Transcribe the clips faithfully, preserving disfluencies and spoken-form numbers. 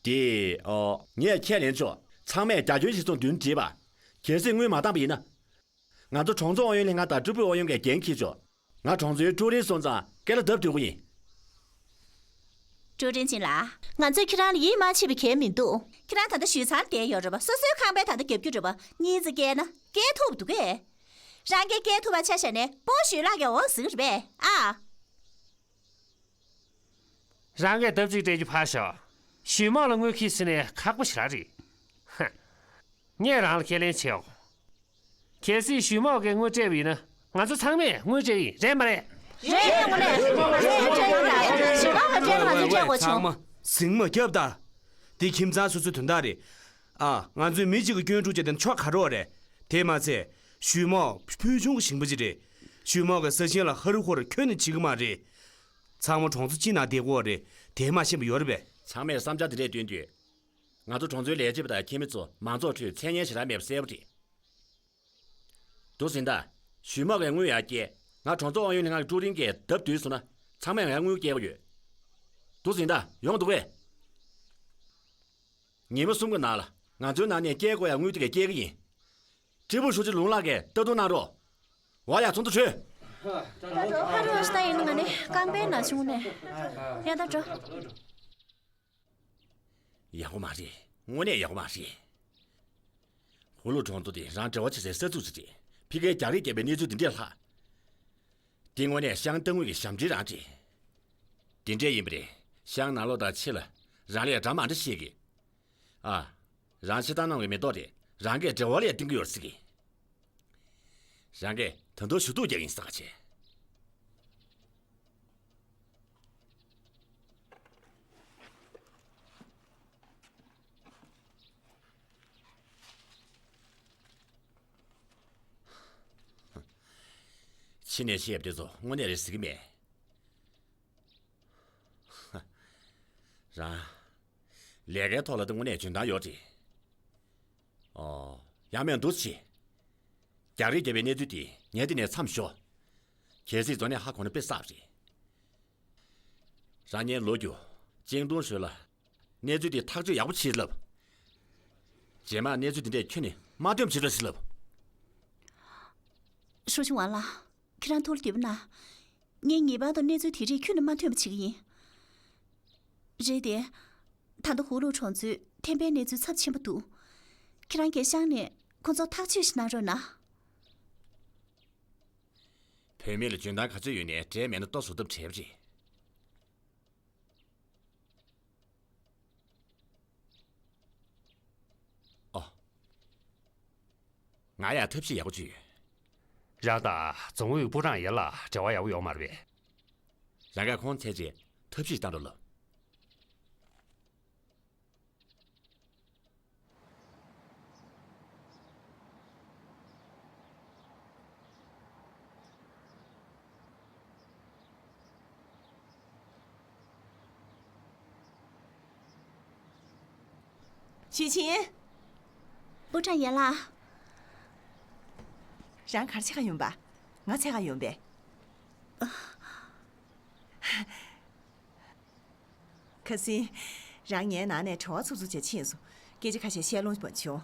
དེ། ཨོ། ངས་ཁས་ལེན་ཆོག་ཚང་མས་རྒྱ་ཁྱོན་ཞིག་སོང་མདུན་བྲིས་པ། གལ་སྲིད་དངུལ་མ་བཏང་པ་ཡིན་ན། ང་ཚོ་གྲོང་ཚོ་ཨང་ཡོན་ལྷན་ཁང་དང་ཀྲི་པུའུ་ཨང་ཡོན་གྱི་འགན་འཁྱེར་ཆོག་ང་གྲོང་ཚོའི་ཀྲུའུ་རིན་སོང་ཙང་སྐེ་ལ་བརྡབ་སྤྲོད་དགོས་ཡིན། ཀྲུའུ་རིན་ཅིན་ལགས། ང་ཚོས་ཁྱེད་རང་ལ་ཡིད་མ་ཆེས་པའི་གལ་མི་འདུག་ཁྱེད་རང་ད་ལྟ་ཞུ་ཚང་བསྡད་ཡོད་རེད་པ། སོ་སོའི་ཁང་པའི་ད་ལྟ་རྒྱབ་རྒྱུ་རེད་པ། གཉིས་ཙམ་བསྐྱལ་ན་སྐྱེལ་ཐུབ་འདུག་གས། རང་གིས་སྐྱེལ་ཐུབ་པ་ཆ་བཞག་ནས་པོ་ཞུས་ལགས་ཀྱི་འོང་ཟིག་རེད་པས་ཨ། རང་གིས་ལྡབ་གཅིག་སྤྲད་རྒྱུ་ཕར་ཞོག་ཞུས་མོ་ལ་དངུལ་ཁྱེར་ཟེར་ནས་ཁག་པོ་ཞེ་དྲག་རེད། ཧ། ངས་རང་ལ་ཁས་ལེན་བྱེད་འོ། གལ་སྲིད་ཞུས་མོ་གིས་དངུལ་སྤྲད་པ་ཡིན་ན་ང་ཚོ་ཚང་མས་དངུལ་སྤྲད་ཀྱི་ཡིན། རེད་མ་རེད། རེད། དངོས་གནས་ང་ཚོས་སྤྲད་ཡོང་ད། ཞུས་མོ་གིས་སྤྲད་ན་ང་ཚོས་སྤྲད་དགོས་བྱུང་། ཚང་མ་ཟིང་མ་རྒྱབ་ད། འདི་ཁྱིམ་ཚང་སོ་སོའི་དོན་དག་རེད། ཨ། ང་ཚོས་མི་གཅིག་གི་སྐྱོན་སྒྲུབ་བྱས་ཏེ་ཆོ་ག་རོགས་རེད། དེ་མ་ཚད། ཞུས་མོ་ཕུལ་བྱུང་གི་ཞིང་པ་ཅིག་རེད། ཞུས་མོ་གིས་ས་ཞིང་ལ་ཧ་རུ་ཧུ་རུ་ཁྱོན་ནས་བྱེད་ཀྱི་མ་རེད། ཚང་མ་གྲོང་ཚོ་གཅིག་ནང་བསྡད་དགོས་རེད། དེ་མ་ཤེས་པ་ཡོད་རེད་པས། ཚང་མས་བསམ་འཆར་དེ་འདྲས་བཏོན་དུས། ང་ཚོ་གྲོང་ཚོའི་ལས་བྱེད་པ་དང་ཁྱིམ་མི་ཚོ་མང་ཚོགས་ཁྲོད་མཚན་སྙན་ཞེ་དྲག་མེད་པ་གསལ་པོ་རེད། འདུག་ཟིན་ད། ཞུས་མོ་གིས་དངུལ་ཡར་བསྐྱལ། ང་གྲོང་ཚོ་ཨང་ཡོན་ལྷན་ཁང་གི་ཀྲུའུ་རིན་གྱིས་ལྡབ་བསྡུས་སོང་ན་ཚང་མས་ང་དངུལ་སྐྱེལ་གྱི་ཡོད། འདུག་ཟིན་ད་ཡོང་འདུག་གས། ཉི་མ་གསུམ་གྱི་ནང་ལ་ང་ཚོའི་ནང་ནས་སྐྱེལ་དགོས་ཡ་དངུལ་དེ་གས་སྐྱེལ་གྱི་ཡིན། ཀྲི་པུའུ་ཧྲུའུ་ཅི་ལུང་ལགས་ཀྱིས་ལྟ་རྟོག་གནང་རོགས། ཝ་ཡ་ཚོགས་འདུ་གྲོལ། ད་འགྲོ། ཧ་རུ་ཧ་ཤི་ད་ཡིན་ང་ནི་རྐང་པའི་ན་ཆུང་ནས་ཡ་ད་འགྲོ། ཡག་པོ་མ་རེད། དངོས་གནས་ཡག་པོ་མ་རེད། ཧུ་ལུ་གྲོང་ཚོ་དེ་རང་འབྲེལ་བ་བྱེད་སའི་ས་ཚུགས་ཅིག་རེད། ཕ་གིར་རྒྱག་རེས་བརྒྱབ་པའི་གནས་ཚུལ་འདི་འདྲས་ལྷག་དེ་དངོས་གནས་ཤང་ཏང་ཝུའུ་གི་ཞབས་འདྲེན་རང་རེད། དེ་འདྲས་ཡིན་པ་རེད། ཤང་ནང་ལོགས་དང་ཕྱི་ལ་རང་ལས་གྲྭ་མང་འདྲ་ཤེས་གི། ཨ། རང་ཕྱི་ཐང་ནང་གི་མེ་ཏོག་དེ་རང་གིས་འབྲེལ་བ་ལས་བསྟན་གི་ཡོད་སྲིད་གི། རང་གིས་ད་དུང་ཞུ་གཏུག་རྒྱག་ཡིན་ས་ག་བྱས། ཕྱི་ནས་བཤད་པ་དེ་ཚོ་དངོས་གནས་རེད་ཟེར་གི་མེད། རང་། ལས་ཀའི་ཐོག་ལ་དེ་དངོས་གནས་འཇོན་ཐང་ཡོད་རེད། ཨོ། ཡང་མིན་འདུག་སེ། རྒྱག་རེས་བརྒྱབ་པའི་གནས་ཚུལ་དེ་ངས་འདི་ནས་མཚམས་ཞོག་གལ་སྲིད་རྫོང་ནས་ཧ་གོ་ན་དཔེ་བསགས་རེད། རང་ཉན་ལོ་རྒྱུ། ཅིང་ཏུང་ཧྲོས་ལ། གནས་ཚུལ་དེ་ཐག་གཅོད་ཡག་པོ་བྱེད་ལབ། རྗེས་མ་གནས་ཚུལ་དེ་འདྲས་ཁྱོན་ནས་མ་ཐོན་བྱེད་རོགས་ཞེས་ལབ། ཧྲུའུ་ཆུང་ཝང་ལགས། ཁྱེད་རང་ཐུགས་ལ་བདེ་པོ་གནང་། ངས་ངེས་པར་དུ་གནས་ཚུལ་དེ་རིགས་ཁྱོན་ནས་མ་ཐོན་པ་བྱེད་ཀྱི་ཡིན། རེད་དེ། ད་ལྟ་ཧུ་ལུ་གྲོང་ཚོའི་ཐེམ་པའི་གནས་ཚུལ་ཚབས་ཆེན་པོ་འདུག་ཁྱེད་རང་གིས་ཤང་ནས་ཁོ་ཚོར་ཐག་གཅོད་ཞིག་གནང་རོགས་གནང་། བུད་མེད་ལ་འཇོན་ཐང་ག་ཚོད་ཡོད་ནའི་འབྲས་མེད་ན་ལྟོ་བཟོ་ཐབས་བྲལ་བ་རེད། ཨོ། ང་ཡང་ཐབས་ཤེས་ཡག་པོ་ཅིག་ཡོད། རང་དང་རྫོང་ཨུའི་པུའུ་ཀྲང་ཡན་ལགས་འབྲེལ་བ་ཡག་པོ་ཡོད་མ་རེད་པས། རང་གིས་ཁོང་འཚོལ་རྗེས་ཐབས་ཤེས་བཏང་རོགས་ལབ། ཞུས་ཆིན། པུའུ་ཀྲང་ཡན་ལགས། རང་ག་རེ་བྱེད་ག་ཡོང་པ། ང་འཚོལ་ག་ཡོང་པས། ཁ་སང་། རང་ངའི་ནང་ནས་བྲོ་བ་འཚུབ་འཚུབ་བྱས་ཕྱིན་སོང་། སྐད་ཆ་ཁ་ཤས་བཤད་ལོང་བྱུང་།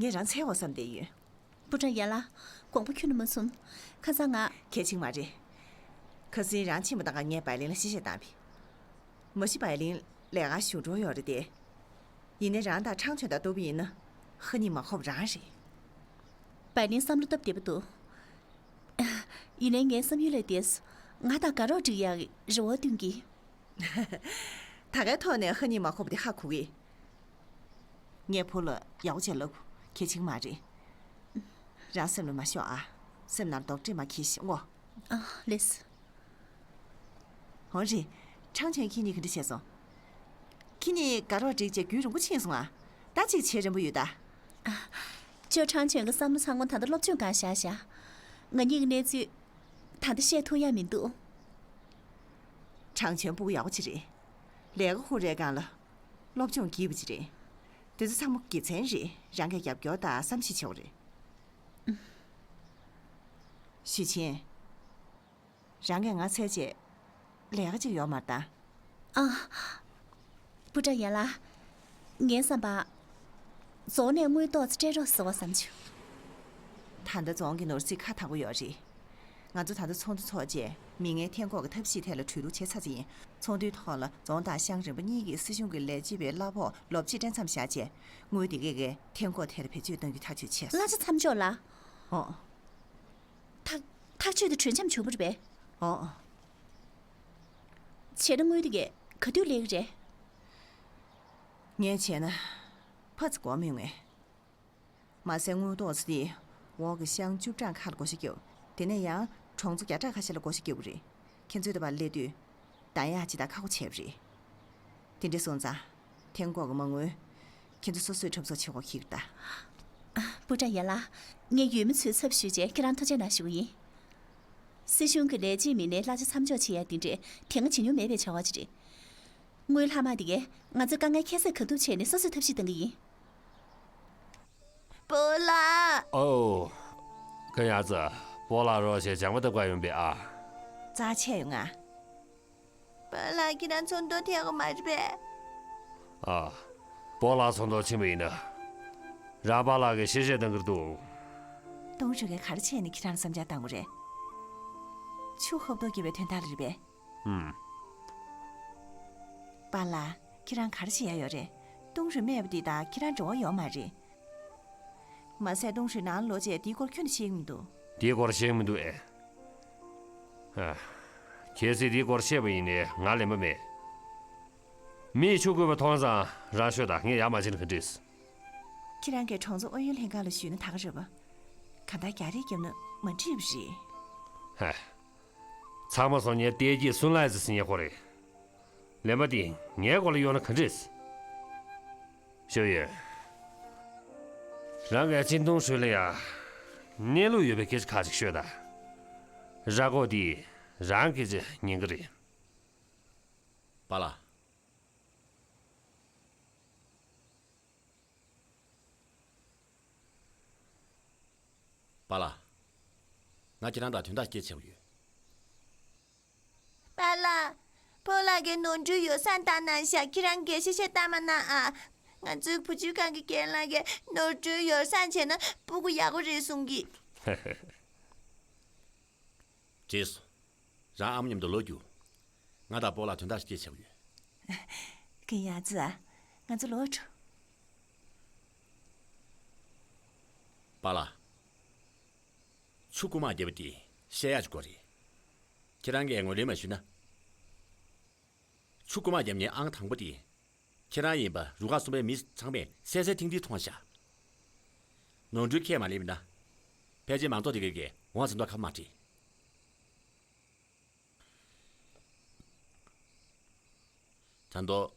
ངས་རང་འཚོལ་འོང་བསམ་བསྡད་ཡོད། པུའུ་ཀྲང་ཡན་ལགས། དགོངས་པ་ཁྱོན་ནས་མ་ཚོམ། ཁ་སང་ང་། གལ་ཆེན་མ་རེད། ཁ་སང་རང་ཕྱིན་པ་དང་ངས་བའི་ལིན་ལ་གཤེ་གཤེ་བཏང་བས། མ་གཞི་བའི་ལིན་ལས་ཀ་ཞུ་འགྲོ་ཡོད་རེད་དེ། ཡིན་ནའི་རང་དང་ཁྲང་ཆོན་དང་ལྟ་བུ་ཡིན་ན་ཧ་ནི་མ་ཁོབ་རང་རེད། བའི་ལིན་བསམ་བློ་སྟབས་བདེ་པོ་འདུག་ཡིན་ནའི་ངའི་བསམ་ཡུལ་ལས་འདས་སོང་། ང་དང་དགའ་རོགས་སྒྲིག་ཡག་གི་རེ་བ་བཏོན་གྱིས། ད་གའི་ཐོག་ནས་ཧ་ནི་མ་ཁོབ་དེ་ཧ་གོ་གི། ངས་བུ་ལ་ཡག་པོ་བྱས་ལབ། གལ་ཆེན་མ་རེད། རང་སེམས་ལ་མ་ཤོར་ཨ། སེམས་ནང་རྡོག་ཁྲེས་མ་འཁྱེར་ཤིག་ངོ་། ཨ། ལེས། འོ་རེད། ཁྲང་ཆོན་ཁྱེད་གཉིས་ག་འདྲ་བྱས་སོང་། ཁྱེད་གཉིས་དགའ་རོགས་བསྒྲིགས་བྱས་རྒྱུན་རིང་པོ་ཕྱིན་སོང་ཨ། ད་ཅིག་བྱེད་རན་པོ་ཡོད་ད། ཨ། ཅོ་ཁྲང་ཆོན་གྱི་བསམ་བློ་ཚང་མ་ད་ལྟ་སློབ་སྦྱོང་སྒང་བཞག་བཞག་ང་གཉིས་ཀྱི་གནས་ཚུལ་ད་ལྟ་བཤད་ཐུབ་ཡ་མི་འདུག་ཁྲང་ཆོན་ཕྲུ་གུ་ཡག་པོ་ཅིག་རེད། ལས་ཀ་ཧུར་རེ་སྒང་ལ། སློབ་སྦྱོང་དགྱེས་པ་ཅིག་རེད། དེ་ཚོ་ཚང་མ་དགེ་མཚན་རེད། རང་གིས་རྒྱབ་སྐྱོར་དང་བསམ་ཤེས་བྱེད་དགོས་རེད། ཞུས་ཆིན། རང་གིས་ང་འཚོལ་བྱས། ལས་ཀ་ཅིག་ཡོད་མ་རེད་ད། ཨ། པུ་ཏྲ་ཡན་ལགས། ངའི་བསམ་པར། རྫོང་ནས་དངུལ་ཏོག་ཙམ་སྤྲད་རོགས་ཟེར་བ་བསམ་བྱུང་། ད་ལྟ་རྫོང་གི་ནོར་སྲིད་ཁ་ཐག་པོ་ཡོད་རེད། ང་ཚོ་ད་ལྟ་ཚོགས་འདུ་འཚོགས་རྗེས་མི་ངན་ཐན་ཀོག་གི་ཐབས་ཤེས་ཐད་ལ་གྲོས་བསྡུར་བྱས་ཚར་ཚར་ཡིན། ཚོགས་འདུའི་ཐོག་ལ་རྫོང་དང་ཤང་རིམ་པ་གཉིས་ཀྱི་སྲིད་གཞུང་གི་ལས་བྱེད་པའི་གླ་ཕོགས་ལོ་གཅིག་སྤྲད་མཚམས་བཞག་རྗེས། དངུལ་དེ་གས་གས་ཐན་ཀོག་ཐད་ལ་བེད་སྤྱོད་གཏོང་རྒྱུ་ཐག་གཅོད་བྱས་སོང་། གླ་ཆ་མཚམས་འཇོག་ལ། ཨོ། ཐག་ཐག་གཅོད་དེ་གྲོས་འཆམ་བྱུང་བ་རེད་པས། ཨོ། བྱས་ན་དངུལ་དེ་གས་ག་དུས་སླེབས་ཀྱི་རེད། ངས་བྱས་ན་ཕར་ཚུར་སྒོར་མོ་ཡོང་ངེས། མ་ཟད་དངུལ་ཏོག་ཙམ་དེ་འོག་གི་ཤང་བཅུ་གྲངས་ཁག་ལ་བགོ་བཤའ་རྒྱོབ། དེ་ནས་ཡང་གྲོང་ཚོ་བརྒྱ་ཕྲག་ཁ་ཤས་ལ་བགོ་བཤའ་རྒྱོབ་ཀྱི་རེད། ཁྱེད་ཚོས་ད་བར་སླེབས་དུས་ད་ཡག་ཅིག་དང་ཁག་པོ་བྱས་པ་རེད། དེ་འདྲ་སོང་ཙང་། ཐན་ཀོག་གི་མ་དངུལ་ཁྱེད་ཚོ་སོ་སོས་གྲབས་གསོག་བྱེད་དགོས་ཀྱི་རེད་ད། པུ་ཏྲ་ཡན་ལགས། ངས་འོས་མི་ཚོའི་ཚབ་ཞུས་བྱས་ཁྱེད་རང་ཐུགས་རྗེ་གནང་ཞུ་གི་ཡིན། སྲིད་གཞུང་གི་ལས་བྱེད་མི་སྣའི་གླ་ཆ་མཚམས་འཇོག་བྱེད་ཡ་དེ་འདྲས་དེ་སྔ་བྱེད་མྱོང་མེད་པའི་བྱ་བ་ཅིག་རེད། དངུལ་ལྷག་མ་དེ་གས་ང་ཚོས་དཀའ་ངལ་ཁྱད་བསད་གང་ཐུབ་བྱས་ནས་སོ་སོས་ཐབས་ཤེས་གཏང་གི་ཡིན། སྤོ་ལགས། ཨོ། ཀུན་ཡ་ཙི། སྤོ་ལགས་རོགས་བྱས་ཇག་མ་བཏབ་ག་ཡོང་པས་ཨ། རྩ་ཆད་ཡོང་ང་། སྤོ་ལགས་ཁྱེད་རང་ཚོགས་འདུར་ཐེག་གོ་མ་རེད་པས། ཨ། སྤོ་ལགས་ཚོགས་འདུར་ཕྱིན་པ་ཡིན་ན། རང་པཱ་ལགས་ཀྱིས་གཤེ་གཤེ་བཏང་གི་འདུག་ཏུང་ཧྲུའེ་གིས་ག་རེ་བྱས་ནས་ཁྱེད་རང་བསམ་འཆར་བཏང་གི་རེད། ཆུ་ཧོབ་ཏོ་སྐྱེས་པའི་དོན་དག་ལ་རེད་པས། ཨུམ། པཱ་ལགས་ཁྱེད་རང་ག་རེ་བྱེད་ཡ་ཡོད་རེད། ཏུང་ཧྲུའེ་སྨྲས་པ་འདི་དང་ཁྱེད་རང་འབྲེལ་བ་ཡོད་མ་རེད། མ་ཟད་ཏུང་ཧྲུའེ་ནང་ལོག་རྗེས་འདིའི་སྐོར་ཁྱོན་ནས་ཤེས་ཀྱི་མི་འདུག་འདིའི་སྐོར་ཤེས་ཀྱི་མི་འདུག་ཨེ། ཨ། གལ་སྲིད་འདིའི་སྐོར་ཤེས་པ་ཡིན་ནའི་ང་ལན་པ་མེད། མིས་ཆུ་བརྐོས་པ་མཐོང་ཙང་རང་ཤོད་དང་། ངས་ཡར་མ་ཕྱིན་ན་ག་འགྲིག་ཁྱེད་རང་གིས་གྲོང་ཚོ་ཨུ་ཡོན་ལྷན་ཁང་ལ་ཞུས་ན་ད་ག་རེད་པ། གང་ལྟར་རྒྱག་རེས་བརྒྱབ་ན་མ་འགྲིག་པ་རེད། ཧ། ཚང་མ་སོང་ངས་ལྟས་ཀྱིས་སུན་ལའི་ཙི་ཟིན་ཡས་ཁོ་རེད། ལན་པ་འདི་ངའི་མགོ་ལ་གཡོགས་ན་ག་འགྲིག་ཞུ་ཡོད། རང་གིས་ཅིན་ཏུང་ཧྲུའེ་ལ་ཡ། གནས་ལུགས་ཡོད་པའི་སྐད་ཆ་ཁ་ཅིག་ཤོད་དང་། ར་སྐོར་འདི་རང་སྐད་ཆ་ཉན་གི་རེད། པཱ་ལགས། པཱ་ལགས། ང་ཁྱེད་རང་དང་དོན་དག་ཅིག་བཤད་ཆེད་ཡོད། པཱ་ལགས། སྤོ་ལགས་ཀྱིས་ནོར་འཁྲུལ་ཡོ་བསྲང་བཏང་གནང་ཤག་ཁྱེད་རང་གིས་གཤེ་གཤེ་བཏང་མ་གནང་ཨ། ང་ཚོའི་བུ་བཅོལ་ཁང་གི་རྒན་ལགས་ཀྱིས་ནོར་འཁྲུལ་ཡོ་བསྲང་བྱས་ན་སྤུ་གུ་ཡག་པོ་རེད་གསུང་གི་རྗེས་སུ། རང་ཨ་མ་མཉམ་དུ་ལོག་རྒྱུགས། ང་དང་སྤོ་ལགས་དོན་དག་ཞིག་བཤད་ཆེད་ཡོད། ཀུན་ཡ་ཙི། ང་ཚོ་ལོག་འགྲོ། པཱ་ལགས། ཆུ་རྐུ་མ་བརྒྱབ་པ་དེ་བཤད་ཡག་ཅིག་དགོས་རེད། ཁྱེད་རང་གིས་ངོས་ལེན་མ་ཞུས་ན། ཆུ་རྐུ་མ་བརྒྱབ་མཁན་ཨང་དང་པོ་དེ། ཁྱེད་རང་ཡིན་པ་རུ་ཁག་གསུམ་པའི་མི་ཚང་མས་གསལ་གསལ་ཐིང་ཐིང་མཐོང་ཤག་ནོར་འཁྲུལ་ཁས་མ་ལེན་པ་ན། ཕལ་ཆེར་མང་ཚོགས་དེ་གས་ཀྱིས་འོང་ཟིན་མདོག་ཁ་པོ་མ་བྱེད། ད་དུང་།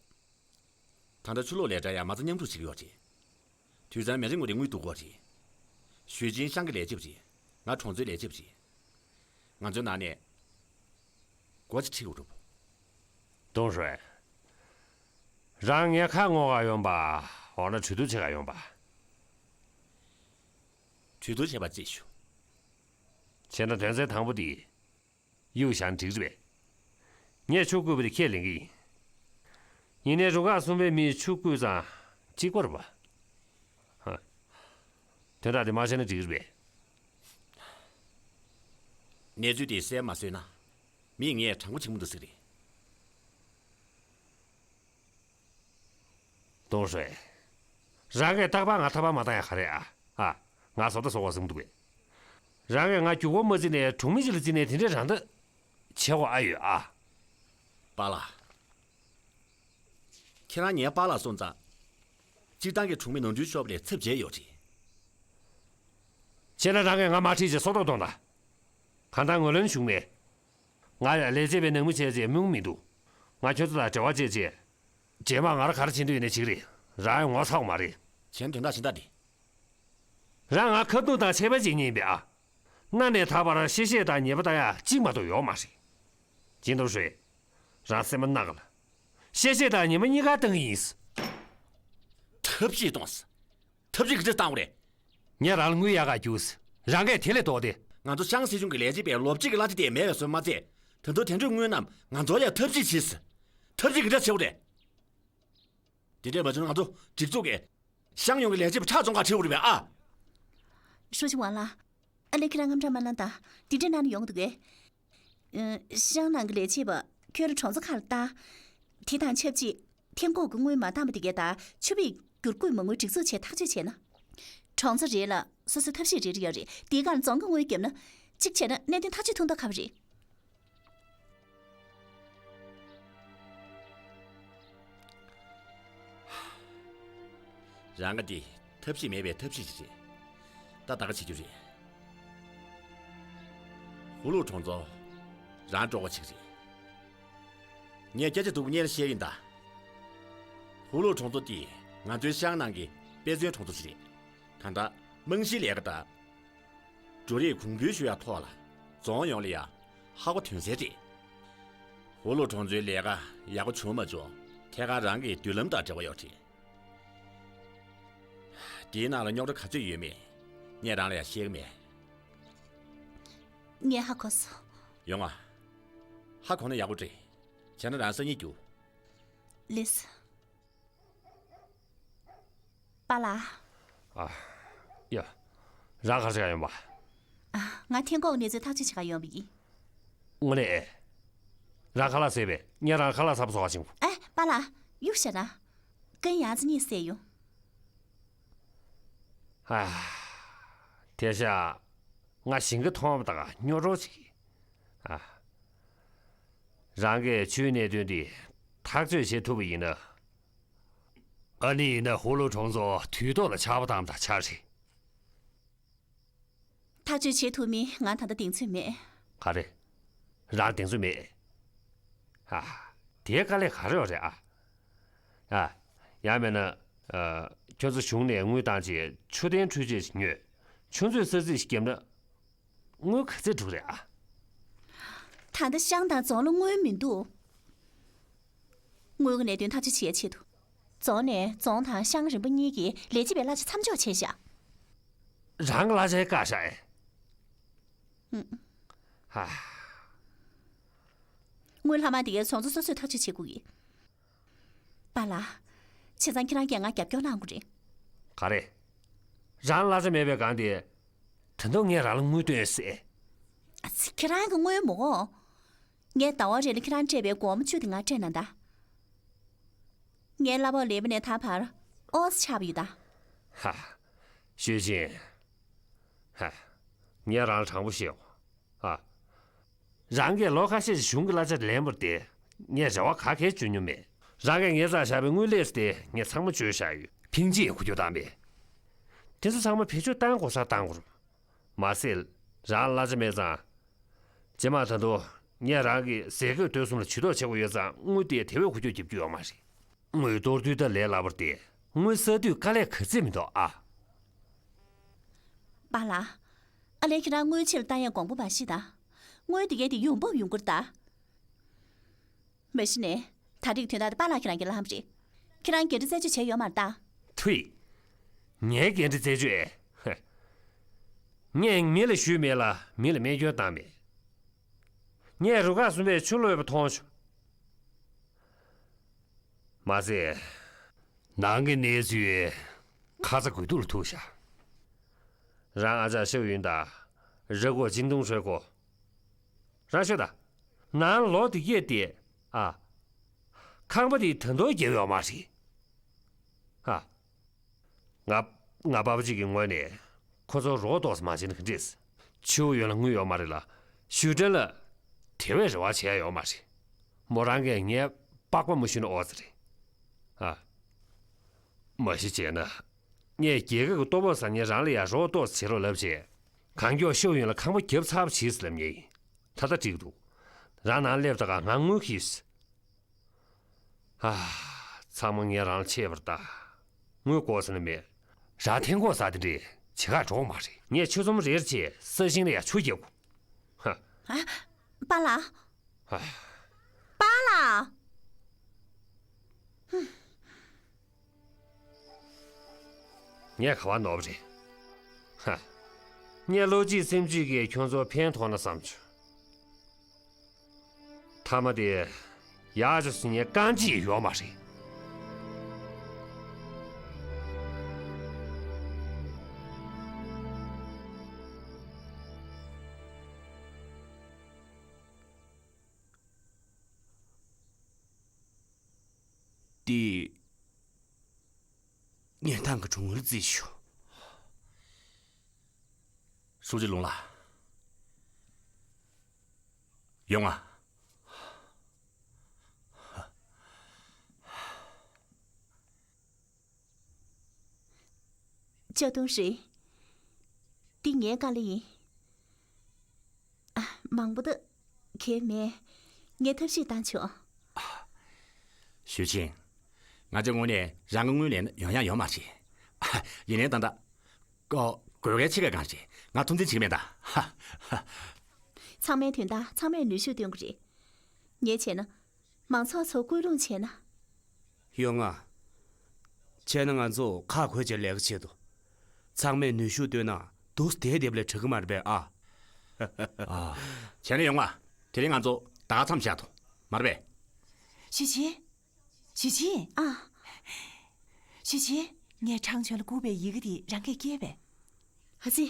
ད་ལྟ་ཆུ་གློག་ལས་གྲྭ་ཡང་མ་རྩ་མཉམ་རུབ་བྱེད་ཀྱི་ཡོད་རེད། དུས་མཚམས་མི་རེ་ངོ་རེ་དངུལ་བསྡུ་དགོས་རེད། ཞུས་ཅིན་ཤང་གི་ལས་བྱེད་པ་རེད། ང་གྲོང་ཚོའི་ལས་བྱེད་པ་རེད། ང་ཚོའི་ནང་ནས་སྒོ་ཅིག་ཁྲིད་དགོས་རེད། ཏུང་ཧྲུའེ། རང་ངའི་ཁ་སྔོག་ག་ཡོང་པ། འོ་ན་གྲོས་བསྡུར་བྱེད་ག་ཡོང་པ། གྲོས་བསྡུར་བྱས་པ་རྩིས་ཞུ། བྱས་ན་དོན་ཚན་དང་པོ་འདི། གཡུག་བཞག་ན་འགྲིག་རེད་པས། ངས་ཆུ་བརྐུས་པ་དེ་ཁས་ལེན་གྱི་ཡིན། ཡིན་ནའི་རུ་ཁག་གསུམ་པའི་མིས་ཆུ་བརྐུས་ཙང་གཅིག་པ་རེད་པ། ཧ། དོན་དག་དེ་མ་བཤད་ན་འགྲིག་རེད་པས། གནས་ཚུལ་དེ་གསལ་མ་བཟོས་ན། མིས་ངས་དྲང་པོ་བྱེད་མི་འདུག་ཟེར་གི་རེད། ཏུང་ཧྲུའེ། རང་གིས་རྟག་པར་ང་ཐག་པ་མ་བཏང་ཡ་ག་རེ་ཨ། ཨ། ང་བཟོ་ལྟ་བཟོ་བ་བཟུང་འདུག་གས། རང་གིས་ང་རྒྱུག་པ་མ་བརྩིས་ནས་གྲོང་མི་ཅིག་ལ་བརྩིས་ནས་དེ་འདྲའི་རང་ཐག་བྱེད་དགོས་ཨ་ཡོད་ཨ། པཱ་ལགས། ཁྱེད་རང་ངའི་པཱ་ལགས་སོང་ཙང་། སྤྱིར་བཏང་གི་གྲོང་མི་ནོར་འཁྲུལ་ཤོར་བ་ལས་ཚབས་བྱས་ཡོད་རེད། བྱས་ན་རང་གིས་ང་མ་ཁྲིད་ཅིག་སྲོག་ཐོག་གཏོང་དང་། གང་ལྟར་ངོས་ལེན་བྱུང་མེད། ང་ཡང་ལས་བྱེད་པའི་ནང་མི་བྱས་རྗེས་མི་ངོམ་མི་འདུག་ང་ཁྱོད་ཚོ་དང་འབྲེལ་བ་བྱས་རྗེས། རྗེས་མ་ང་རང་ག་རེ་བྱེད་འདོད་ཡིན་ནའི་བྱེད་ཀྱི་རེད། རང་ཡང་ངོ་ཚ་བ་མ་རེད། གཞན་དོན་དག་གཞན་དག་འདི། རང་ང་ཁ་ཐུག་དང་ཆད་པ་བྱེད་མཁན་ཡིན་པས་ཨ། སྔ་ནས་ད་བར་གཤེ་གཤེ་དང་ཉེས་པ་བཏང་ཡ་གཅིག་མ་གཏོགས་ཡོད་མ་རེད། ཅིན་ཏུང་ཧྲུའེ། རང་སེམས་པ་གནག་ག་ལ། གཤེ་གཤེ་དང་ཉེས་པ་གཉིས་ཀ་བཏང་གི་ཡིན། ཐབས་ཤེས་གཏོང་ཟེར། ཐབས་ཤེས་ག་འདྲ་བཏང་བ་རེད། ངས་རང་ལ་དངུལ་ཡག་ག་རྒྱུགས། རང་གིས་དེ་ལས་ལྡོག་སྟེ། ང་ཚོ་ཤང་སྲིད་གཞུང་གི་ལས་བྱེད་པས་ལོ་གཅིག་གི་གླ་ཆ་དེ་མེད་པ་བཟོས་མ་ཚད། ད་དུང་དེ་འདྲའི་དངུལ་རྣམས་ང་ཚོར་ཡང་ཐབས་ཤེས་བྱས་ཟེར། ཐབས་ཤེས་ག་འདྲ་བྱེད་དགོས་རེད། དེ་འདྲས་མ་བྱུང་ན་ང་ཚོ་སྒྲིག་འཛུགས་ཀྱི་ཤང་ཡོངས་ཀྱི་ལས་བྱེད་པ་ཁྲག་བཙོང་ག་ཁྲིད་དགོས་རེད་པས་ཨ། ཧྲུའུ་ཅི་ཝང་ལགས། ཨ་ལས་ཁྱེད་རང་དངངས་སྐྲག་མ་གནང་དང་། དེ་འདྲས་གནང་ན་ཡོང་གི་འདུག་གས། ཨ། ཤང་ནང་གི་ལས་བྱེད་པ་ཁྱོད་རང་གྲོང་ཚོ་ཁག་ལ་བཏང་། དེ་དང་ཆབས་ཅིག་ཐན་ཀོག་གི་དངུལ་མ་འདང་བ་དེ་གས་དང་ཆུ་བེད་བསྒྱུར་བཀོད་མ་དངུལ་སྒྲིག་འཛུགས་བྱས་ཐག་གཅོད་བྱས་ན། གྲོང་ཚོ་རེ་ལ་སོ་སོའི་ཐབས་ཤེས་རེ་རེ་ཡོད་རེད། དེའི་སྒང་རྫོང་གི་དངུལ་བརྒྱབ་ན། གཅིག་བྱས་ན་གནད་དོན་ཐག་གཅོད་ཐུབ་མདོག་ཁ་པོ་རེད། རང་ག་འདི་ཐབས་ཤེས་མེད་པའི་ཐབས་ཤེས་ཤིག་རེད། ད་ད་ག་བྱེད་རྒྱུ་རེད། ཧུ་ལུ་གྲོང་ཚོ་རང་སྤྲོ་བ་ཅིག་རེད། ངས་སྐད་ཆ་སྡུག་པོ་སྙན་ལ་བཤད་ཡིན་ད། ཧུ་ལུ་གྲོང་ཚོ་འདི་ང་ཚོའི་ཤང་ནང་གི་དཔེ་མཚོན་གྲོང་ཚོ་ཞིག་རེད། ད་ལྟ་རྨང་གཞིའི་ལས་ཀ་དང་། འབྲུ་རིགས་གོང་འཕེལ་ཞུ་ཡག་ཐོག་ལ་རྫོང་ཡོངས་ལ་ཡ་ཧ་གོ་དོན་གསལ་རེད། ཧུ་ལུ་གྲོང་ཚོའི་ལས་ཀ་ཡག་པོ་བྱུང་མ་བྱུང་ཐད་ཀར་རང་གི་མདུན་ལམ་དང་འབྲེལ་བ་ཡོད་རེད། དེའི་ནང་ལ་རྙོག་དྲ་ག་ཚོད་ཡོད་མེད་ངས་རང་ལ་ཡ་བཤད་གི་མེད། ངས་ཧ་གོ་སོང་། ཡོང་ང་། ཧ་གོ་ན་ཡག་པོ་རེད། བྱས་ན་རང་སང་ཉིན་རྒྱུགས། ལགས་སོ། པཱ་ལགས། ཨ། ཡ། རང་ག་རེ་བྱེད་ག་ཡོང་པ། ཨ། ང་ཐན་ཀོག་གི་གནས་ཚུལ་ཐག་གཅོད་བྱེད་ག་ཡོང་བ་ཡིན། དངོས་གནས། རང་ཁ་ལག་ཟས་པས་ངས་རང་ཁ་ལག་ཟ་བ་བཟོ་ག་ཕྱིན་གོ། ཨེ། པཱ་ལགས། གཡུག་བཞག་ན། ཀན་ཡང་ཙི་གཉིད་སད་ཡོང་། ཨ། དེ་ཤ། ང་ཞིང་ཁ་མཐོང་བ་དང་སྨྱོ་གྲོགས་ཅིག་ཨ། རང་གིས་ཆུའི་གནད་དོན་འདི་ཐག་གཅོད་བྱེད་ཐུབ་པ་ཡིན་ན། ཨ་ནི་ཡིན་ན་ཧུ་ལུ་གྲོང་ཚོ་དུས་ཐོག་ལ་ཆར་པ་བཏང་དང་ཆགས་རེད། ཐག་གཅོད་བྱེད་ཐུབ་མིན་ང་ད་ལྟ་གདེང་ཚོད་མེད། ག་རེ། རང་གདེང་ཚོད་མེད། ཨ། དེའི་དཀའ་ལས་ག་རེ་ཡོད་རེད་ཨ། ཨ། ཡང་མིན་ན། ཨ། ཁྱོད་ཚོ་གཞུང་ནས་དངུལ་བཏང་རྗེས་ཆུ་རྟེན་འཕྲུལ་ཆས་ཤིག་ཉོས། ཆུ་མཛོད་ས་ཚིགས་ཤིག་བརྒྱབ་ན། དངུལ་ག་ཚད་འགྲོ་གི་རེད་ཨ། ད་ལྟ་ཤང་དང་རྫོང་ལ་དངུལ་མི་འདུག་དངུལ་གྱི་གནད་དོན་ཐག་གཅོད་བྱེད་ཡ་ཆེད་དུ། རྫོང་ནས་རྫོང་དང་ཤང་རིམ་པ་གཉིས་ཀྱི་ལས་བྱེད་པའི་གླ་ཆ་མཚམས་འཇོག་བྱས་བཞག་རང་གི་གླ་ཆ་བཀག་བཞག་ཨེ། ཧ། དངུལ་ལྷག་མ་དེ་གའི་རྫོང་ཚོ་སོ་སོས་ཐག་གཅོད་བྱེད་དགོས་ཀྱི། པཱ་ལགས། བྱས་ཙང་ཁྱེད་རང་གིས་ང་རྒྱབ་སྐྱོར་གནང་དགོས་རེད། ག་རེ། རང་གླ་ཆ་མེད་པའི་སྒང་དེ། ད་དུང་ངས་རང་ལ་དངུལ་སྟོན་ཟེར། ཨ་ཙི། ཁྱེད་རང་གི་དངུལ་མོ། ངས་ཟླ་བ་རེ་ལ་ཁྱེད་རང་སྤྲད་པའི་སྒོར་མོ་བཅུ་དེ་ང་སྤྲད་ན་ད། ངའི་གླ་ཕོགས་ལེན་པ་ནས་ད་བར་ཨོ་ཙི་ཆགས་པ་ཡོད་ད། ཧ། ཤུས་ཅིན། ཧ། ངས་རང་ལ་དྲང་པོ་བཤད་འོ། ཨ། རང་གིས་ལོ་ཁ་ཤས་ཀྱི་གཞུང་གི་གླ་ཆ་ལེན་པར་བརྟེན་ངས་རེ་བ་ག་གེ་བཅོལ་མྱོང་མེད། རང་གིས་ངའི་རྩར་བཞག་པའི་དངུལ་ལས་དེ་ངས་ཚང་མ་བཅོལ་བཞག་ཡོད། ཕིང་ཅི་ཡིས་འཁོར་རྒྱུག་བཏང་མེད། དེ་ཚོ་ཚང་མ་བེད་སྤྱོད་བཏང་དགོས་སར་བཏང་དགོས་རེད། མ་ཟད། རང་གླ་ཆ་མེད་ཙང་། རྗེས་མ་ད་དུང་ངས་རང་གི་ཟས་གོས་སྡོད་གསུམ་ལ་ཇུས་གཏོགས་བྱེད་དགོས་ཡོད་ཙང་དངུལ་དེ་དེ་བས་འཁོར་རྒྱུག་རྒྱབ་རྒྱུ་ཡོད་མ་རེད། དངུལ་གཏོར་དུས་ད་ལས་སླ་པོ་སྟེ། དངུལ་བསགས་དུས་དཀའ་ལས་ག་ཚད་མི་འདུག་ཨ། པཱ་ལགས། ཨ་ལས་ཁྱེད་རང་དངུལ་ཕྱིར་བཏང་ཡས་དགོངས་པ་མ་བཞེས་དང་། དངུལ་དེ་གས་དེ་ཡོང་འབབ་ཡོང་གི་རེད་ད། མ་གཞི་ནས་ད་རེས་ཀྱི་དོན་དག་དེ་པཱ་ལགས་ཁྱེད་རང་གི་ལྷམ་རེད། ཁྱེད་རང་འགན་འཁྲི་རྩད་གཅོད་བྱས་ཡོད་མ་རེད་ད། ཐུའི། ངའི་འགན་འཁྲི་རྩད་གཅོད་ཨེ། ཧེ། ངས་མི་ལ་ཞུས་མེད་ལ་མི་ལ་རྨས་སྐྱོན་བཏང་མེད། ངས་རུ་ཁག་གསུམ་པས་ཆུ་གློད་པ་མཐོང་བྱུང་། མ་ཟད། ནང་གི་གནས་ཚུལ་ཁ་ཚ་དགོས་གཏུག་ལ་ཐུག་བཞག་རང་ཨ་ཅག་ཤའོ་ཡུན་དང་། རི་མགོ་ཅིན་ཏུང་ཧྲོས་གོ། རང་ཤོད་ད། ནང་ལོགས་དེ་སྐྱེས་ཏེ་ཨ། ཁང་པ་དེ་ད་དུང་བརྒྱབ་ཡོད་མ་རེད། ཨ། ང་ང་པ་ཕ་གཅིག་གི་ངོས་ནས་ཁོ་ཚོར་རོགས་ཏོག་ཙམ་མ་བྱས་ན་ག་འགྲིག་ཆུ་ཡོད་ལ་དངུལ་ཡོད་མ་རེད་ལ། ཞུ་ཁྲེན་ལ་དེ་བས་རེ་བ་བྱས་ཡ་ཡོད་མ་རེད། མོ་རང་གིས་ངའི་པགས་པ་མ་ཞུས་ན་ཨོ་ཙི་རེད། ཨ། མ་གཞི་བྱས་ན། ངས་རྒྱལ་ཁབ་ཀྱི་ལྟོ་ཕོགས་ཟ་མཁན་རང་ལ་ཡང་རོགས་ཏོག་ཙམ་བྱེད་རོགས་ལབ་བྱས། གང་མགྱོགས་ཤའོ་ཡུན་ལ་ཁང་པ་བརྒྱབ་ཚར་བ་བྱེད་ཟེར་ལབ་མཁན་ཡིན། ད་ལྟ་འགྲིག་འདུག་རང་ནང་སླེབས་ད་ག་ང་དངུལ་ཁྱེར། ཨ། ཚང་མ་ངས་རང་ལ་ཆད་པར་ལྟ། དངུལ་དགོས་ཟེར་ན་མེད། རང་ཐན་ཀོག་ཟ་དེ་འདྲས་བྱེད་ག་འགྲོ་གི་མ་རེད། ངས་ཆུ་ཚོད་རེར་བྱས་ས་ཞིང་ལ་ཡང་ཆུ་རྒྱག་དགོས། ཧ། ཨ། པཱ་ལགས། ཧ། པཱ་ལགས། ཧུམ། ངས་ག་བ་ནོར་བ་རེད། ཧ། ངས་བློ་གཅིག་སེམས་གཅིག་གིས་ཁྱོད་ཚོར་ཕན་ཐོགས་ན་བསམ་བྱུང་། མཐའ་མ་དེ་ཡག་ཅིག་སོང་ངས་རྐང་གཅིག་ཡོད་མ་རེད། འདི་ངས་ཏང་གི་གྲོན་དངུལ་རྩིས་ཞུ། ཧྲུའུ་ཅི་ལུང་ལགས། ཡོང་ང་། ཅོ་ཏུང་ཧྲི། འདི་ངའི་དཀའ་ལས་ཡིན། ཨ། མང་པོ་འདུག་གལ་མེད། ངས་ཐབས་ཤེས་བཏང་ཆོག་ཞུས་ཆིན། ང་ཚོའི་ངོས་ནས་རང་གི་དངུལ་ལེན་ན་ཡོང་ཡ་ཡོད་མ་རེད། ཡིན་ནའི་ད་ལྟ། ཨོ། དགོས་གལ་ཆེ་ག་གང་རེད། ང་ཐུགས་འཛེམ་བྱེད་ཀྱི་མེད་ད། ཧ་ཧ། ཚང་མའི་དོན་དག་ཚང་མས་ནུས་ཤུགས་བཏོན་དགོས་རེད། ངས་བྱས་ན། མང་ཚོགས་ཚོ་སྐུལ་སློང་བྱས་ན། ཡོང་ང་། བྱས་ན་ང་ཚོ་ཁག་བགོས་བྱས་ལས་ཀ་བྱེད་དོ། ཚང་མས་ནུས་ཤུགས་བཏོན་ན་འདུག་སེ་བསྡད་བསྡད་པ་ལས་དྲག་གི་མ་རེད་པས་ཨ། ཨ། བྱས་ན་ཡོང་ང་། དེ་རིང་ང་ཚོ་ད་ག་མཚམས་བཞག་དོ། མ་རེད་པས། ཞུས་ཆིན། ཞུས་ཆིན། ཨ། ཞུས་ཆིན། ངས་ཁྲང་ཆོན་ལ་བསྐུར་བའི་ཡི་གེ་དེ་རང་གིས་སྐྱེལ་པས། ཨ་ཙི།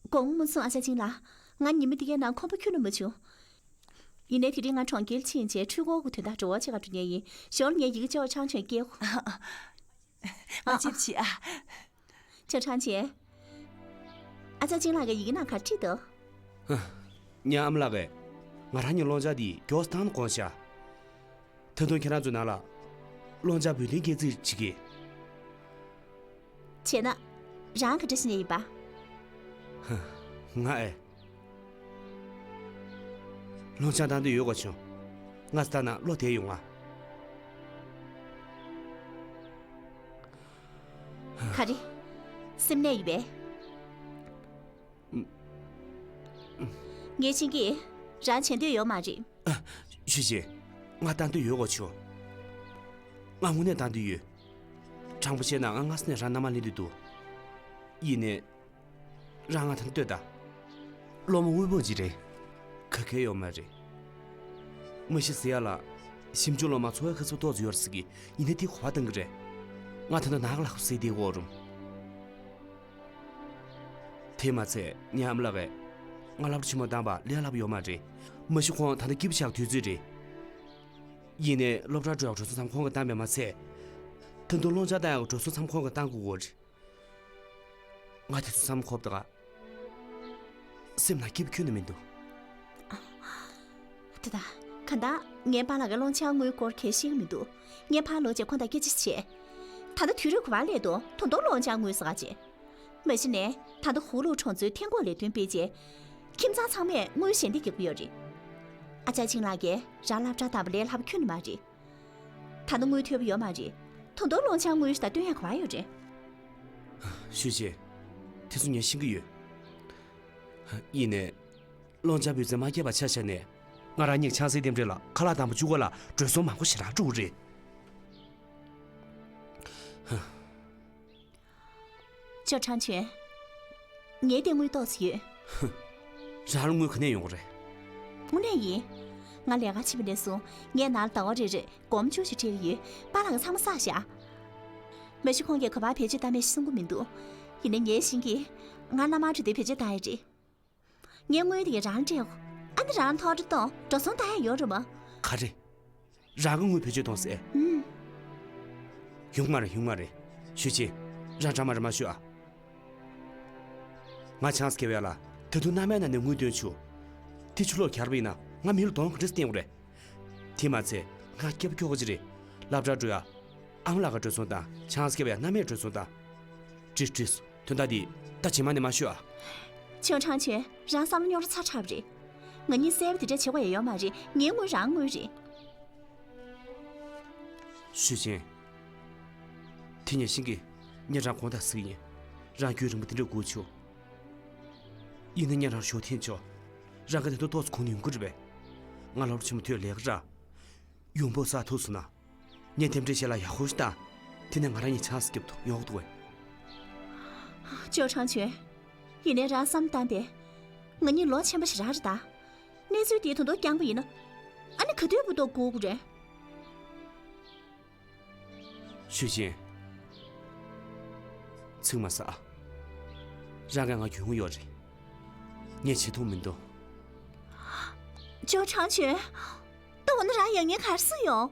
དགོངས་མ་ཚོམས་ཨ་ཅག་ཅིན་ལགས། ང་ཉི་མ་འདི་གའི་ནང་ཁོམ་པ་ཁྱོན་ནས་མ་བྱུང་། ཡིན་ནའི་དེ་རིང་ང་གྲོང་ཁྱེར་ཕྱིན་བྱས་འཕྲུལ་འཁོར་གྱི་དོན་དག་འགྲོ་བ་ཆེ་ག་འགྲོ་མཁན་ཡིན། ཞོར་ངས་ཡི་གེ་ཅོ་ཁྲང་ཆོན་སྐྱེལ། མ་ཅེབ་ཆི་ཨ། ཅོ་ཁྲང་ཆོན། ཨ་ཅག་ཅིན་ལགས་ཀྱིས་ཡི་གེ་ནང་ག་རེ་བྲིས་འདུག་ཧ། ཉ་ཨ་མ་ལགས་ཀྱིས་ང་རང་གི་སློབ་ཆ་འདི་མགྱོགས་སུ་བཏང་ནས་དགོངས་ཤག་ད་དུང་ཁྱེད་རང་ཚོའི་ནང་ལ་སློབ་ཆ་འབུལ་ལེན་སྐྱེལ་རྩིས་བྱེད་ཀྱི། བྱས་ན། རང་ག་འདྲ་ཞིག་ནས་ཡིན་པ། ཧ། ང་ཨེ། སློབ་ཆ་བཏང་འདོད་ཡོད་གོ་བྱུང་། ང་ད་ནང་བློ་བདེ་ཡོང་ང་། ག་རེ། སེམས་ནད་ཡོད་པས། ངས་ཤེས་ཀྱི། རང་བྱེད་འདོད་ཡོད་མ་རེད། ཞུས་ཆིན། ང་བཏང་འདོད་ཡོད་གོ་ཆོ། ང་དངོས་གནས་བཏང་འདོད་ཡོད། དྲང་པོ་བཤད་ན་ང་སྔ་ས་ནས་རང་མནའ་མ་ལེན་འདོད་འདུག་ཡིན་ནའི། རང་ང་ད་ལྟོས་ད། སློབ་མ་དབུལ་ཕོངས་ཅིག་རེད། ག་གེ་ཡོད་མ་རེད། མ་གཞི་ཟེར་ཡ་ལ། ཞིབ་འཇུག་སློབ་མ་འཚོ་བའི་ཁ་གསབ་ཏོག་ཙམ་ཡོད་རེད་ཟེར་གི། ཡིན་ནའི་དེ་ག་པར་བཏང་གི་རེད། ང་ད་ལྟ་ནག་ལག་པ་ཟས་བསྡད་ཀྱི་ཡོད་རུང་། དེས་མ་ཚད་ངའི་ཨ་མ་ལགས་ཀྱིས་ང་སློབ་གྲྭ་ཆེན་མོ་བཏང་པ་ལས་སླ་པོ་ཡོད་མ་རེད། མ་གཞི་ཁོང་ད་ལྟ་སྐྱིད་པོ་ཆགས་དུས་ཚོད་རེད། ཡིན་ནའི་སློབ་གྲྭར་འགྲོ་ཡག་འགྲོ་སོང་ཙམ་ཁོང་གིས་བཏང་པས་མ་ཚད། ད་དུང་སློབ་སྦྱོང་བཏང་ཡག་འགྲོ་སོང་ཙམ་ཁོང་གིས་བཏང་དགོས་ཀྱི་ཡོད་རེད། ང་དེ་ཚོ་བསམ་བློ་འཁོར་བ་དང་། སེམས་ནང་སྐྱིད་པོ་ཁྱོན་ནས་མི་འདུག་དེ་དང་། གང་ལྟར་ངའི་པཱ་ལགས་ཀྱི་སློབ་སྦྱོང་དངུལ་སྐོར་གང་ཤེས་ཀྱི་མི་འདུག་ངས་ཕར་ལོག་རྗེས་ཁོང་དང་སྐད་ཆ་བྱས། ད་ལྟ་དུས་རབས་ག་པར་སླེབས་འདུག་ད་དུང་སློབ་སྦྱོང་དངུལ་ཟེར་ག་བྱས། མ་གཞི་ནས་ད་ལྟ་ཧུའུ་ལུའུ་གྲོང་ཚོའི་ཐན་ཀོག་ལས་དོན་སྤེལ་རྗེས། ཁྱིམ་ཚང་ཚང་མས་དངུལ་ཞལ་འདེབས་རྒྱག་གི་ཡོད་རེད། ཨ་ཅག་ཆིང་ལགས་ཀྱིས་རང་སློབ་གྲྭ་བཏང་པ་ལས་སླ་པོ་ཁྱོན་ནས་མ་རེད། ད་ལྟ་དངུལ་ཐོན་པ་ཡོད་མ་རེད། ད་དུང་སློབ་སྦྱོང་དངུལ་ཞིག་དང་བཏོན་ཡག་ག་པར་ཡོད་རེད། ཞུས་ཆིན། དེ་ཚོ་ངས་ཤེས་ཀྱི་ཡོད། ཡིན་ནའི། སློབ་སྦྱོང་འབད་བརྩོན་མ་བསྐྱེད་པ་ཆ་བཞག་ནས། ང་རང་ཉིད་ཆང་སའི་རྟེན་འབྲེལ་ལ་ཁ་ལག་དང་པོ་བཅུག་པ་ལ་འགྲོ་སོང་མང་པོ་ཞེ་དྲག་འགྲོ་གི་རེད། ཅོ་ཁྲང་ཆོན། ངའི་སྟེང་དངུལ་ཏོག་ཙམ་ཡོད། རང་ལ་དངུལ་ག་ནས་ཡོང་གི་རེད། དངོས་གནས་ཡིན། ང་ལས་ཀ་ཕྱིན་པ་ནས་བཟུང་ངས་ནང་ལ་ཟླ་བ་རེ་རེར་སྒོར་མོ་བཅུ་ཞིག་སྤྲད་ཀྱི་ཡོད། པཱ་ལགས་ཀྱིས་ཚང་མ་བསགས་བཞག་མ་གཞི་ཁོང་གིས་ག་པར་བེད་སྤྱོད་བཏང་མེད་ཤེས་གསུང་གི་མི་འདུག་ཡིན་ནའི་ངས་ཤེས་ཀྱི། ང་མནའ་མར་འགྲོ་དུས་བེད་སྤྱོད་བཏང་ཡ་རེད། ངའི་དངུལ་དེ་ག་རང་སྤྲད་གོ། ཨ་ནི་རང་ཐོག་འདྲ་གཏོང་འགྲོ་སོང་བཏང་ཡ་ཡོད་རེད་མ། ག་རེ། རང་གི་དངུལ་བེད་སྤྱོད་གཏོང་ཟེར། ཨུམ། ཡོང་མ་རེད་ཡོང་མ་རེད། ཞུས་ཆིན། རང་འདྲ་མ་རེད་མ་ཞུ་ཨ། ང་ཆང་ས་ཁེ་བས་ལ་ད་དུང་མནའ་མའི་ནང་ནས་དངུལ་བཏོན་ཆུ། དེ་ཆུ་ལོག་གྱར་བ་ཡིན་ན་ང་མི་ལ་གདོང་ག་འདྲས་བསྟན་དགོས་རེད། དེ་མ་ཚད་ང་སྐྱིད་པོ་ཁྱོ་ག་ཅིག་རེད། སློབ་གྲྭར་འགྲོ་ཡ། ཨ་མ་ལགས་ཀྱིས་འགྲོ་སོང་བཏང་ཆང་ས་ཁེ་བས་མནའ་མས་འགྲོ་སོང་བཏང་། འགྲིག་འགྲིག་དོན་དག་འདི་ད་རྗེས་མ་ནས་མ་ཤོད་ཨ། ཅོ་ཁྲང་ཆོན། རང་བསམ་བློ་རྙོག་དྲ་ཚ་དྲགས་པ་རེད། ང་གཉིས་བསད་པ་དེ་འདྲ་བྱེད་དགོས་ཡ་ཡོད་མ་རེད། ངའི་དངུལ་རང་དངུལ་རེད། ཞུས་ཆིན། དེ་ངས་ཤེས་ཀྱི། ངས་རང་དགོངས་དག་ཟེར་གྱི་ཡིན། རང་རྒྱུན་རིང་པོ་དེ་འདྲ་སྒུག་ཆོག་ཡིན་ན་ངས་རང་ཞོ་འཐེན་ཆོག་རང་གི་དེ་ཚོ་ཏོག་ཙམ་གོང་ནས་ཡོང་གི་རེད་པས། ང་སློབ་གྲྭ་ཆེན་མོ་ཐོན་ལས་ཀ་རག་ཡོང་འབབ་བསགས་ཐུབ་སོང་ན། ངས་རྟེན་འབྲེལ་བྱས་ལ་ཡག་པོ་ཞིག་བཏང་། དེ་ནས་ང་རང་གཉིས་ཆང་ས་རྒྱབ་ཐུབ་ཡོང་གི་འདུག་གས། ཅོ་ཁྲང་ཆོན། ཡིན་ནའི་རང་བསམ་བཏང་སྟེ། ང་གཉིས་ལོ་ཆེན་པོ་ཞིག་རག་རེད་ད། གནས་ཚུལ་འདི་ད་དུང་རྐྱང་པ་ཡིན་ན། ཨ་ནི་ག་དུས་བར་དུ་སྒུག་དགོས་རེད། ཞུས་ཆིན། ཚིག་མ་ཟ་ཨ། རང་གིས་ང་གྱོན་གྱི་ཡོད་རེད། ངས་བྱེད་ཐུབ་མི་འདུག་ཅོ་ཁྲང་ཆོན། ད་འོ་ན་རང་ཡང་ངའི་གར་སུ་ཡོང་།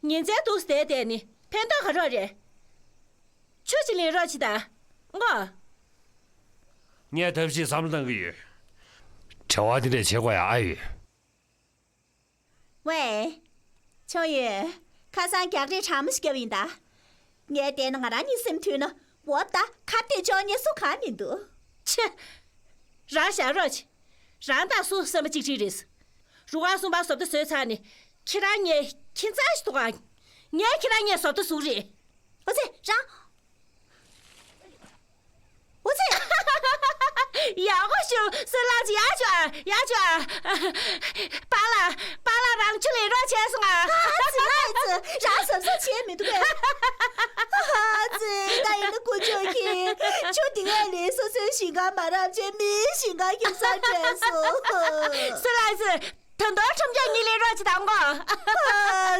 ཉིན་མཚན་འདུག་བསྡད་བསྡད་ནི་ཕན་ཐོགས་ག་རོགས་རེད། ཆུ་ཅིག་ལེན་རོགས་བྱེད་དང་། ངོ་། ངས་ཐབས་ཤེས་བསམ་བློ་གཏང་གི་ཡོད། བྲེལ་བ་འདི་འདྲས་བྱེད་དགོས་ཡ་ཨ་ཡོད། ཝེ། ཆོ་ཡོད། ཁ་སང་རྒྱག་རེས་གྲང་མོ་ཞིག་བརྒྱབ་ཡིན་ད། ངས་བལྟས་ན་ང་རང་གཉིས་སེམས་མཐུན་ན། འོ་ད་ཁ་གཏད་གཅོག་མཁན་སུ་གང་མི་འདུག་ཆེ། རང་བཞག་རོགས་བྱེད། རང་དང་སུ་སེམས་པ་གཅིག་སྒྲིལ་རེད། རུ་ཁག་གསུམ་པ་བཟོ་ལྟ་བཟོས་ཚར་ནས་ཁྱེད་རང་གཉིས་ཁྱིམ་ཚང་ཞིག་འདུག་ག་ངས་ཁྱེད་རང་གཉིས་བཟོ་ལྟ་བཟོ་གི་རེད། འོ་ཙི་རང་། འོ་ཙི། ཡག་པོ་ཞུ། སུ་ལགས་ཀྱི་ཡག་བྱོས་ཨ། ཡག་བྱོས་ཨ། པཱ་ལགས། པཱ་ལགས་རང་ཆུ་ལེན་རོགས་བྱས་སོང་ཨ། ཨ་ཙི་ཨ་ཙི། རང་གཟབ་གཟབ་བྱས་མི་འདུག་གས། ཨ་ཙི། ད་ཡིན་ན་དཀོན་མཆོག་མཁྱེན། ཆུ་འདི་ངས་ལེན། སོ་སོའི་ཞིང་ཁ་མ་རག་བྱས་མིའི་ཞིང་ཁ་ཁྱིམ་ཚང་སྤྲད་སོང་། སུ་ལགས་ཀྱི། ད་དུང་ཁྲོམ་རྒྱག་གཉིས་ལེན་རོགས་བྱེད་དང་གོ། ཨ་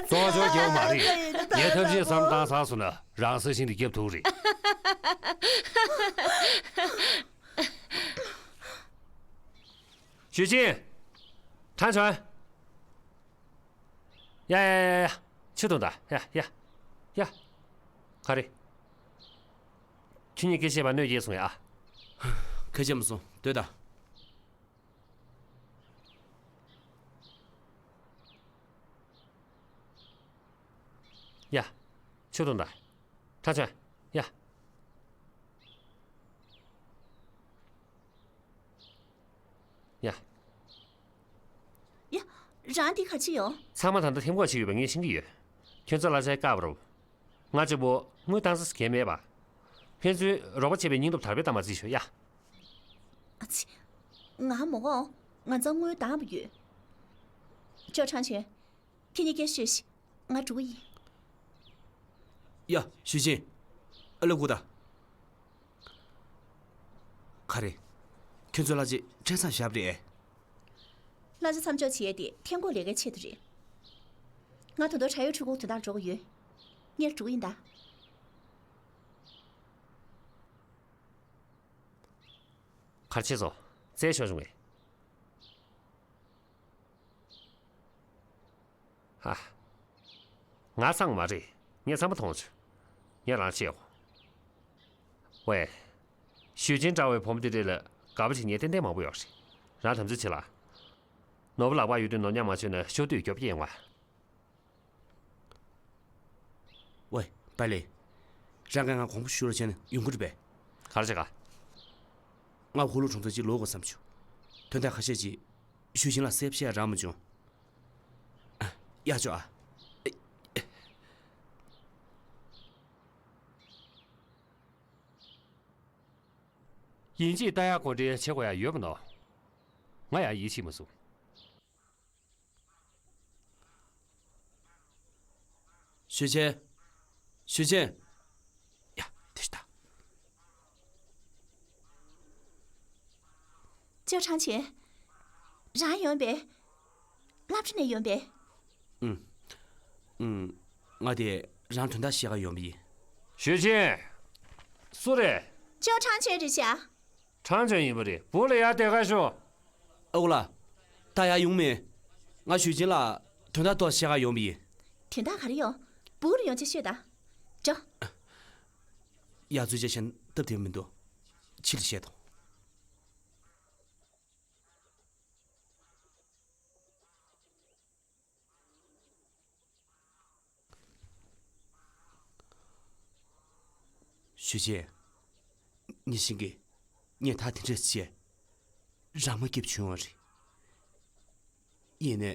ཙི། གཙོ་བོ་ཆོ་རྒྱག་མ་རེད། ད་ཡིན་ན་ད་ངས་ཐབས་ཤེས་བསམ་བཏང་ཚར་སོང་ན། རང་ས་ཞིང་དེ་རྒྱབ་ཐུབ་རེད། ཞུས་ཅིན། ཁྲང་ཆོན། ཡ་ཡ་ཡ་ཡ། ཆུ་འཐུང་དང་། ཡ་ཡ་ཡ། ག་རེ། ཁྱོད་གཉིས་སྐད་བཤད་པ་གནོད་སྐྱེལ་སོང་ཡ། ཨ། ཁ་ཆེ་མ་སོང་། སྡོད་དང་། ཡ། ཆུ་འཐུང་དང་། ཁྲང་ཆོན། ཡ། ཡ། ཡ། རང་འདི་ག་ཅི་ཡོང་། ཚང་མ་ད་ལྟ་ཐེམ་ཁོག་ཅིག་ཡོད་པ་ངས་ཤེས་ཀྱི་ཡོད། ཁྱོད་ཚོ་གླ་ཆ་བཀག་པ་རུ། ང་གཅིག་པོ་དངུལ་བཏང་ས་གང་མེད་པ། ཕན་ཚུན་རོགས་པ་བྱེད་པའི་སྙིང་སྟོབས་དར་སྤེལ་བཏང་བ་རྩིས་ཤོག་ཡ། ཨ་ཙི། ང་མ་འོང་། ང་ཚོ་དངུལ་བཏང་བ་ཡོད། ཅོ་ཁྲང་ཆོན། ཁྱེད་གཉིས་ཀྱིས་ཤོད་ཤིག་ང་འགྲོ་གི་ཡིན། ཡ། ཞུས་ཅིན། ཨ་ལོ་སྒུག་དང་། ག་རེ། ཁྱོད་ཚོ་གླ་ཆ་སྤྲད་མཚམས་བཞག་པ་རེད། གླ་ཆ་མཚམས་འཇོག་བྱེད་ཡས་དེ་ཐེམ་ཁོག་ལས་ཀའི་ཆེད་དུ་རེད། ང་ད་དུང་བྲག་ཡོས་འཕྲུལ་འཁོར་དོན་དག་འགྲོ་གི་ཡོད། ངས་འགྲོ་གི་ཡིན་ད། གར་ཆེ་སོང་། བཙལ་ཤོར་བྱུང་ངས། ཧ། ང་ཚང་མ་རེད། ངས་ཚང་མ་མཐོང་བྱུང་། ངས་རང་བཤད་ཡོང་། ཝེ། ཞུས་ཅིན་འདྲ་བའི་བུ་མོ་དེ་འདྲ་ལ་དགའ་པོ་བྱེད་མཁན་ཏན་ཏན་མང་པོ་ཡོད་རེད། རང་དམ་ཚིག་བྱེད་ལ། ནོར་བུ་ལག་པར་ཡོད་དུས་ནོར་ཉམས་མ་བྱུང་ན་ཤོར་དུས་རྒྱོབ་ཀྱི་ཡོང་བ། ཝེ། པཱ་ལེ། རང་གིས་ང་དགོངས་པ་ཞུ་རོགས་བྱས་ན་ཡོང་གི་རེད་པས། ག་རེ་བྱེད་ག་ང་ཧུ་ལུ་གྲོང་ཚོར་གཅིག་ལོག་དགོས་བསམ་བྱུང་། དོན་དག་ཁ་ཤས་ཅིག་ཞུས་ཅིན་ལ་གསལ་པོ་བཤད་ཡ་རག་མ་བྱུང་། ཨ། ཡག་བྱུང་ཨ། ཡིན་གཅིག་ལྟ་ཡག་གོ་འདྲེན་བྱེད་དགོས་ཡ་ཡོད་པ་ནོ། ང་ཡང་ཡིད་ཆེས་མ་སོང་། ཞུས་ཅིན། ཞུས་ཅིན། ཡ། དེ་ཤི་ད། ཅོ་ཁྲང་ཆོན། རང་ཡོང་པས། སློབ་གྲྭ་ནས་ཡོང་པས། ཨུམ། ཨུམ། ང་དེ་རང་དོན་དག་བཤད་ག་ཡོང་པ་ཡིན། ཞུས་ཅིན། སུ་རེད། ཅོ་ཁྲང་ཆོན་རེད་ཤག་ཁྲང་ཆོན་ཡིན་པ་རེད། སྦུག་ལ་ཡར་བསྡད་ག་ཤོག་ཨ་ཁུ་ལགས། ད་ཡར་ཡོང་མེད། ང་ཞུས་ཅིན་ལ་དོན་དག་ཐོག་བཤད་ག་ཡོང་པ་ཡིན། དོན་དག་ག་རེ་ཡོད། སྦུག་ལ་ཡོང་ཆེད་ཤོད་ད། འགྲོ། ཡར་ཚུར་བྱས་བཤད་ན་སྟབས་བདེ་མི་འདུག་ཕྱི་ལ་བཤད་དང་། ཞུས་ཅིན། ངས་ཤེས་ཀྱི། ངས་ད་དེ་འདྲས་བྱས། རང་མ་སྐྱིད་པ་བྱུང་བ་རེད། ཡིན་ནའི།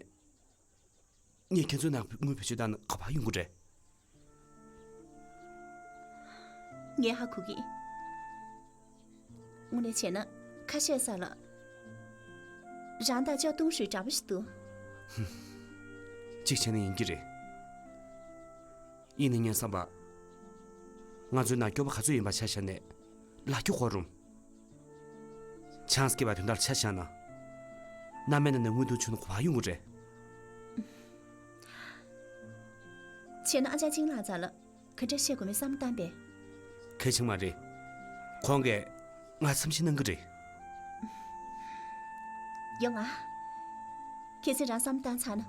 ངས་ཁྱེད་ཚོའི་ནང་དངུལ་བེད་སྤྱོད་བཏང་ན་ག་པར་ཡོང་གི་རེད། ངས་ཧ་གོ་གི། དངོས་གནས་བྱས་ན་ཁ་བཤད་ས་ལ། རང་དང་ལྕགས་དུང་ཧྲུའི་འདྲ་པོ་ཞིག་འདུག་གཅིག་བྱས་ན་ཡིན་གྱི་རེད། ཡིན་ནའི་ངའི་བསམ་པར། ང་ཚོའི་ནང་སྐྱོ་པོ་ག་ཚོད་ཡིན་པ་ཆ་བཞག་ནས་ལ་རྒྱ་གོ་རུང་། ཆང་སྐྱེས་པ་དོན་དག་ཆ་བཞག་ན། མནའ་མའི་ནང་ནས་དངུལ་བསྡུ་བཅུག་ན་ག་པར་ཡོང་གི་རེད། བྱས་ན་ཨ་ཅག་ཅིན་ལགས་རྩ་ལ་ག་འདྲ་བཤད་དགོས་མིན་བསམ་བཏང་པས། གལ་ཆེན་མ་རེད། ཁོང་གིས་ང་འཚམས་ཤིང་གནང་གི་རེད། ཡོང་ང་། གལ་སྲིད་རང་བསམ་བཏང་ཚར་ན།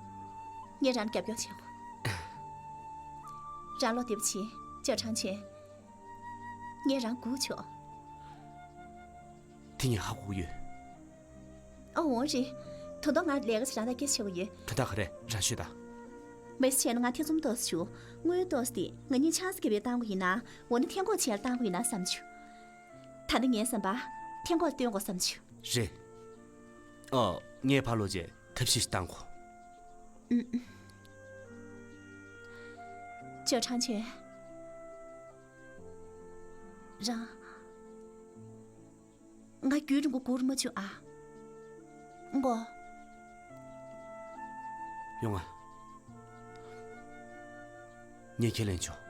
ངས་རང་ལ་རྒྱབ་སྐྱོར་བྱེད་དགོས། རང་བློ་བདེ་པོ་བྱེད། ཅོ་ཁྲང་ཆེན། ངས་རང་སྒུག་ཆོག་དེ་ངས་ཧ་གོ་གི་ཡོད། ཨ་འོང་རེད། ད་དུང་ང་ལས་ཀ་ཞིག་རང་དང་སྐད་ཆ་བྱེད་དགོས་ཡོད། དོན་དག་ག་རེ་རང་ཤོད་དང་། མི་ཚེ་ཆེན་ང་ཐེ་ཚོམ་ཏོག་ཙམ་བྱུང་། དངུལ་ཏོག་ཙམ་དེ་ང་གཉིས་ཆང་ས་གི་བེ་བཏང་དགོས་ཡིན་ན། འོ་ན་ཐན་ཀོག་ཆེན་ལ་བཏང་དགོས་ཡིན་ན་བསམ་བྱུང་། ད་ནི་ངའི་བསམ་པ་ཐན་ཀོག་སྟོན་དགོས་བསམ་བྱུང་། རེད། ཨོ། ངས་ཕར་ལོག་རྗེས་ཐབས་ཤེས་ཤིག་བཏང་གོ། ཨུམ། ཅོ་ཁྲང་ཆེན། རང་། ང་རྒྱུན་རིང་པོ་སྒུག་རུ་མ་བཅུག་ཨ། མགོ། ཡོང་ང་། ངས་ཁས་ལེན་ཆོག་ཨ།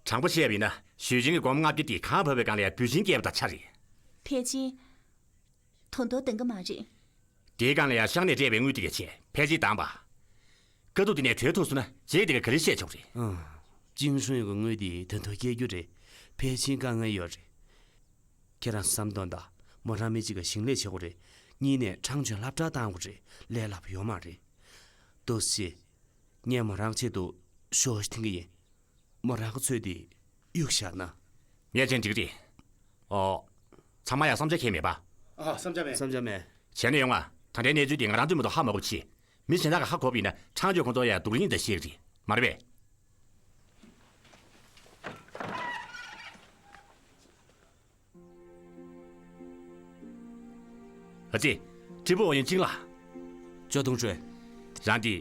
དྲང་པོ་བཤད་པ་ཡིན་ན་ཞུས་ཅིན་གྱི་སྒོར་མོ་ལྔ་བརྒྱ་དེ་གང་བབས་པའི་སྒང་ལ་ཡང་བུ་ཆེན་སྐྱེས་པ་དང་ཆ་རེད། ཕལ་ཆེར། ད་དུང་འདང་གི་མ་རེད། དེའི་སྒང་ལ་ཡང་ཤང་ནས་སྤྲད་པའི་དངུལ་དེ་གལ་ཆེ། ཕལ་ཆེར་འདང་པ། དཀའ་སྡུག་དེ་ནས་གྲོལ་ཐུབ་སོང་ན་རྗེས་དེ་ག་ག་རེ་བཤད་ཆོག་རེད། ཨང་། ཅིང་ཧྲུན་ཡོང་གི་དངུལ་དེ་ད་དུང་སྐྱེལ་རྒྱུ་རེད། ཕལ་ཆེར་དཀའ་ངལ་ཡོད་རེད། ཁྱེད་རང་བསམ་དོན་དང་། མོ་རང་མི་གཅིག་ག་ཞིང་ལས་བྱེད་དགོས་རེད། གཉིས་ནས་ཁྲང་ཅོན་སློབ་གྲྭ་བཏང་དགོས་རེད། ལས་སླ་པོ་ཡོད་མ་རེད། ཏོ་སི། ངས་མོ་རང་ཆེད་དུ་ཞོ་ཞིག་འཐེན་གི་ཡིན། མོ་རང་གི་ཚོད་དེ་གཡུག་བཞག་ན། ངས་ཅན་འགྲིག་རེད། ཨོ། ཚང་མ་ཡང་བསམ་འཆར་ཁྱེར་མེད་པ། ཨ། བསམ་འཆར་མེད། བསམ་འཆར་མེད། བྱས་ན་ཡོང་ང་། ད་ལྟའི་གནས་ཚུལ་འདི་ང་རང་ཚོས་མ་གཏོགས་ཧ་མ་གོ་བ་བྱེད། མི་གཞན་དག་གིས་ཧ་གོ་བ་ཡིན་ན་ཁྲང་ཅོན་ཁོང་ཚོ་ཡང་སྡུག་ལན་འདི་ཤེས་ཀྱི་རེད། མ་རེད་པས། ཨ་ཙི། ཀྲི་པུའུ་ཨུ་ཡོན་ཅིང་ལགས། ཅོ་ཏུང་ཧྲོས། རང་འདི།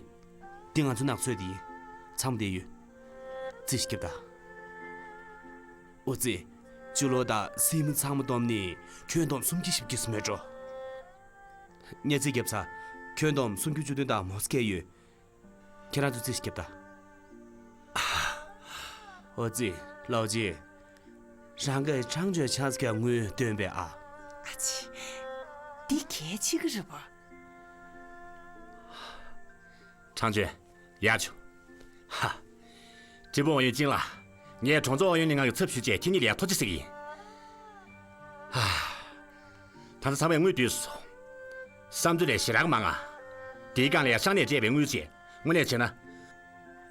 འདི་ང་ཚོའི་ནག་ཚོད་འདི་ཡིན། ཚང་མ་བསྡད་ཡོད། རྩིས་ཤིག་རྒྱོབ་དང་། ཨོ་ཙི། ཅུ་ལོ་དང་སི་མི་ཚང་མ་བསྡོམས་ནས་ཁྱོན་བསྡོམས་སུམ་བརྒྱ་བཞི་བརྒྱ་ཙམ་ཡོད་འགྲོ། ངས་རྩིས་བརྒྱབ་ཚར། ཁྱོན་བསྡོམས་སུམ་བརྒྱ་བཅུ་བདུན་དང་མོ་སྐད་ཡོད། ཁྱེད་རང་ཚོ་རྩིས་ཤིག་རྒྱོབ་དང་། ཨོ་ཙི། ལའོ་ཅི། རང་གིས་ཁྲང་ཅོན་ཆང་ས་གི་དངུལ་བཏོན་པས་ཨ། ཨ་ཙི། འདི་གལ་ཆེ་གི་རེད་པ། ཁྲང་ཅོན། ཡར་བྱོན། ཧ། ཀྲི་པུའུ་ཨུ་ཡོན་ཅིང་ལགས། ངས་གྲོང་ཚོ་ཨུ་ཡོན་ལྷན་ཁང་གི་ཚབ་ཞུས་བྱས་ཁྱེད་གཉིས་ལ་ཡང་ཐུགས་རྗེ་ཆེ་ཟེར་གྱི་ཡིན། ཧ། ད་ལྟ་ཚང་མས་དངུལ་བསྡུས་སོང་། བསམ་ཚུལ་ལས་ཞེ་དྲག་མང་ང་། དེའི་སྒང་ལ་ཡང་ཤང་ནས་སྤྲད་པའི་དངུལ་བཅས་དངོས་གནས་བྱས་ན།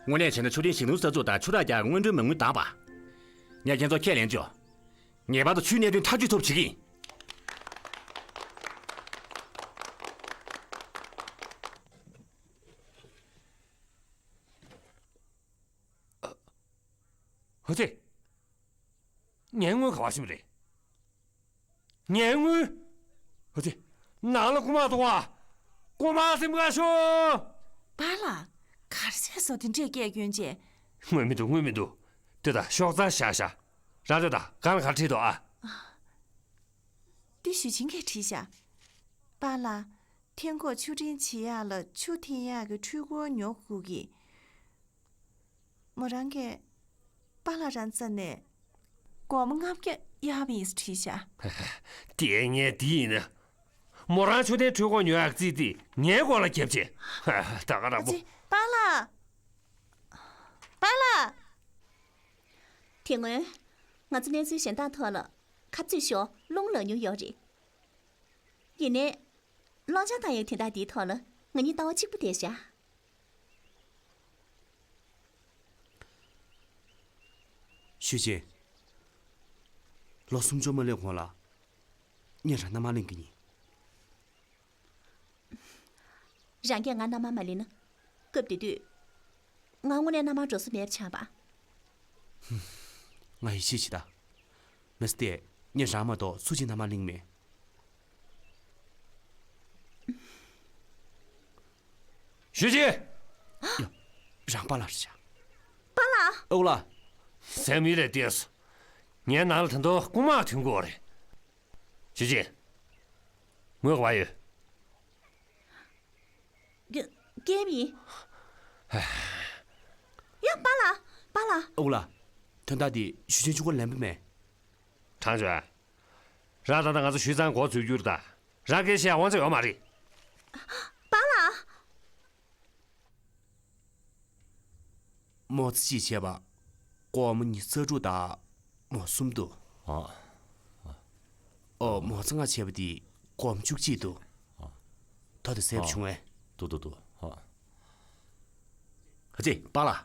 དངོས་གནས་བྱས་ན་ཆུ་ཕྲན་ཞིང་ནོར་ས་ཚུགས་དང་ཆུ་རགས་རྒྱག་དངུལ་འགྲོན་མ་དངུལ་འདང་པ། ངས་ཁྱེད་ཚོར་ཁས་ལེན་ཆོག་ངེས་པར་དུ་ཆུའི་གནད་དོན་ཐག་གཅོད་ཐུབ་བྱེད་ཀྱི་ཡིན། ཨ་ཙི། ངའི་དངུལ་ག་པར་ཕྱིན་པ་རེད། ངའི་དངུལ། ཨ་ཙི། ནང་ལ་རྐུ་མ་འདུག་པ། རྐུ་མ་སེམས་ཁ་ཤོག་པཱ་ལགས། ག་རེ་བྱས་སོང་། དེ་འདྲས་སྐད་སྐྱོན་བྱས། དངུལ་མི་འདུག་དངུལ་མི་འདུག་དེ་ད་ཤོག་རྩར་བཞག་བཞག་རང་ཚོས་ད་གང་ལ་ག་རེ་བྲིས་འདུག་ཨ། འདི་ཞུས་ཅིན་གྱིས་བྲིས་བཞག་པཱ་ལགས། ཐན་ཀོག་ཆུ་ཕྲན་བྱེད་ཡག་ལ་ཆུ་འཐེན་ཡག་གི་འཕྲུལ་འཁོར་ཉོ་དགོས་ཀྱི། མོ་རང་གིས་པཱ་ལགས་རང་རྩ་ནས་སྒོར་མོ་ལྔ་བརྒྱ་གཡར་བ་ཡིན་ཟེར་བྲིས་བཞག་ལྟས་ངན་འདི་ཡིན་ན། མོ་རང་ཆུ་ཐན་འཕྲུལ་འཁོར་ཉོ་ཡག་རྩིས་ཏེ་ངའི་མགོ་ལ་རྒྱབ་བྱས། ད་ག་རང་པོ། ཨ་ཙི། པཱ་ལགས། པཱ་ལགས། དེ་སྔོན་ང་ཚོ་གནས་ཚུལ་གཞན་དག་ཐོག་ལ་ཁ་རྩོད་ཤོར་རླུང་ལངས་མྱོང་ཡོད་རེད། ཡིན་ནའི། བློ་སྦྱོང་བཏང་ཡག་དོན་དག་འདིའི་ཐོག་ལ་ང་གཉིས་ལྟ་བ་གཅིག་པ་བསྡད་བཞག་ཞུས་ཅིན། ལོ་སུམ་ཅུ་མ་སླེབས་གོང་ལ་ངས་རང་མནའ་མར་ལེན་གྱི་ཡིན། རང་གིས་ང་མནའ་མར་མ་ལེན་ན། སྐབས་དེ་དུས། ང་དངོས་གནས་མནའ་མར་འགྲོ་ས་མེད་པ་ཆགས་པ། ང་ཡིད་ཆེས་བྱེད་ད། མི་ཚེ་འདིར་ངས་རང་མ་གཏོགས་སུ་གཅིག་མནའ་མར་ལེན་མེད། ཞུས་ཅིན། ཡ། རང་པཱ་ལགས་རེད་བྱ། པཱ་ལགས། ཨོ་ལགས། སེམས་ཡུལ་ལས་བལྟས་སོང་། ངའི་ནང་ལ་ད་དུང་རྐུན་མ་ཐོན་གྱི་ཡོད་རེད། ཞུས་ཅིན། ངོས་ག་པར་ཡོད། རྒན་རྒན་ཡིན། ཡ། པཱ་ལགས། པཱ་ལགས། ཨོ་ལགས། དོན་དག་འདི་ཞུས་ཅིན་ཆུང་ཀུ་ལན་པ་མེད། ཁྲང་ཅུན། རང་ད་ལྟ་ང་ཚོ་ཞུས་ཚང་མགོ་འཛུགས་རྒྱུ་རེད་ད། རང་སྐད་བཤད་དབང་ཆ་ཡོད་མ་རེད། པཱ་ལགས། མོ་ཙི་གཅིག་བྱས་པ། སྒོར་མོ་ཉི་ཤུ་རྩ་དྲུག་དང་། མོ་གསུམ་འདུག་ཨ། ཨོ། མོ་ཙི་ལྔ་བྱས་པ་དེ་སྒོར་མོ་བཅུ་གཅིག་འདུག་ཨ། ད་དེ་ཟད་པ་བྱུང་ངས། འདུག་འདུག་འདུག་ཨ། ཨ་ཙི། པཱ་ལགས།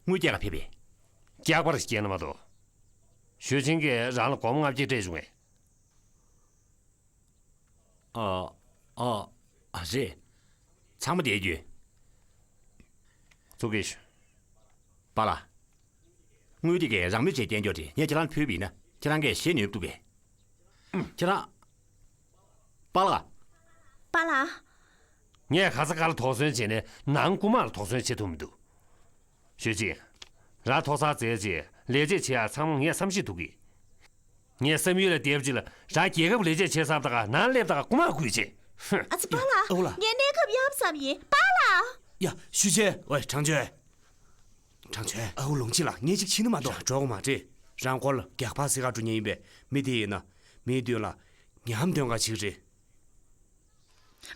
དངུལ་སྐྱེལ་ག་ཕེབས་པས། སྐྱག་པར་ཞིག་སྐྱེལ་ན་མ་གཏོགས། ཞུས་ཅིན་གྱིས་རང་ལ་སྒོར་མོ་ལྔ་བརྒྱ་སྤྲད་བྱུང་ངས། ཨ། ཨ། ཨ། རེད། ཚང་མ་དེ་རྒྱུ། ཚུགས་ཀྱིས་ཞུ། པཱ་ལགས། དངུལ་དེ་གས་རང་མོས་བྱས་བསྟན་འགྱོ་རེད། ངས་ཁྱེད་རང་ཕུལ་བ་ཡིན་ན་ཁྱེད་རང་གིས་ཤེས་ནུས་འདུག་གས། ཁྱེད་རང་། པཱ་ལགས། པཱ་ལགས། ངས་ག་ས་ག་ལ་དོགས་ཟོན་བྱས་ནས་ནང་རྐུན་མ་ལ་དོགས་ཟོན་བྱེད་ཐུབ་མི་འདུག་ཞུས་ཅིན། རང་ཐོག་སར་འཛེགས་རྗེས་ལས་བྱེད་བྱེད་ཡག་ཚང་མ་ངས་བསམ་ཤེས་ཐུབ་གི། ངས་བསམ་ཡུལ་ལ་བསྡད་པ་ཅིག་ལ་རང་རྒྱལ་ཁབ་ལས་བྱེད་བྱེད་ཚར་བ་དང་ནང་སླེབས་དང་རྐུན་མ་རྐུས་བྱས། ཧུ། ཨ་ཙི། པཱ་ལགས། ཨོ་ལགས། ངས་གནས་སྐབས་གཡར་བ་ཙམ་ཡིན། པཱ་ལགས། ཡ། ཞུས་ཅིན། ཝེ། ཁྲང་ཅུན། ཁྲང་ཅུན། ཨའུ་ལོང་ཅི་ལགས། ངས་ཅིག་ཕྱིན་ན་མ་གཏོགས། འགྲོ་དགོས་མ་རེད། རང་སྐོར་ལ་རྒྱག་པ་སེ་ག་འགྲོ་མཁན་ཡིན་པས། མི་དེ་ཡིན་ན་མིའི་མདུན་ལ་ཉམས་འདོན་ག་ཅིག་རེད།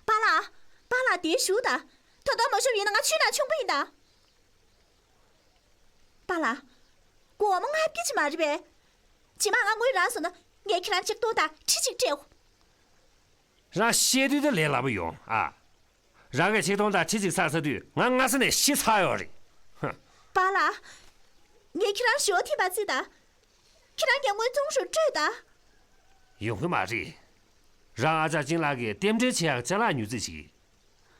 པཱ་ལགས། པཱ་ལགས་དེར་བཞུགས་དང་། ད་དུང་མ་བཞུགས་ཡིན་ན་ང་ཆུ་ནང་མཆོང་པ་ཡིན་ད། པཱ་ལགས། སྒོར་མོ་ལྔ་བརྒྱ་ཅིག་མ་རེད་པས། རྗེས་མ་ང་དངུལ་རག་སོང་ན་ངས་ཁྱེད་རང་ཆིག་སྟོང་དང་ཁྲི་གཅིག་སྤྲད་དགོས། རང་བཤད་དུས་ད་ལས་སླ་པོ་ཡོང་ཨ། རང་གིས་ཆིག་སྟོང་དང་ཁྲི་གཅིག་བསགས་ཚར་དུས་ང་སྔ་ས་ནས་ཤི་ཚར་ཡོད་རེད། ཧུ། པཱ་ལགས། ངས་ཁྱེད་རང་ཞོ་ཐིམ་པ་བརྩིས་དང་། ཁྱེད་རང་གིས་དངུལ་ཚོང་ཞོ་སྤྲོད་དང་། ཡོང་གི་མ་རེད། རང་ཨ་ཅག་ཅིན་ལགས་ཀྱིས་རྟེན་འབྲེལ་བྱེད་ཡག་ཅ་ལག་ཉོ་རྩིས་བྱེད་ཀྱི།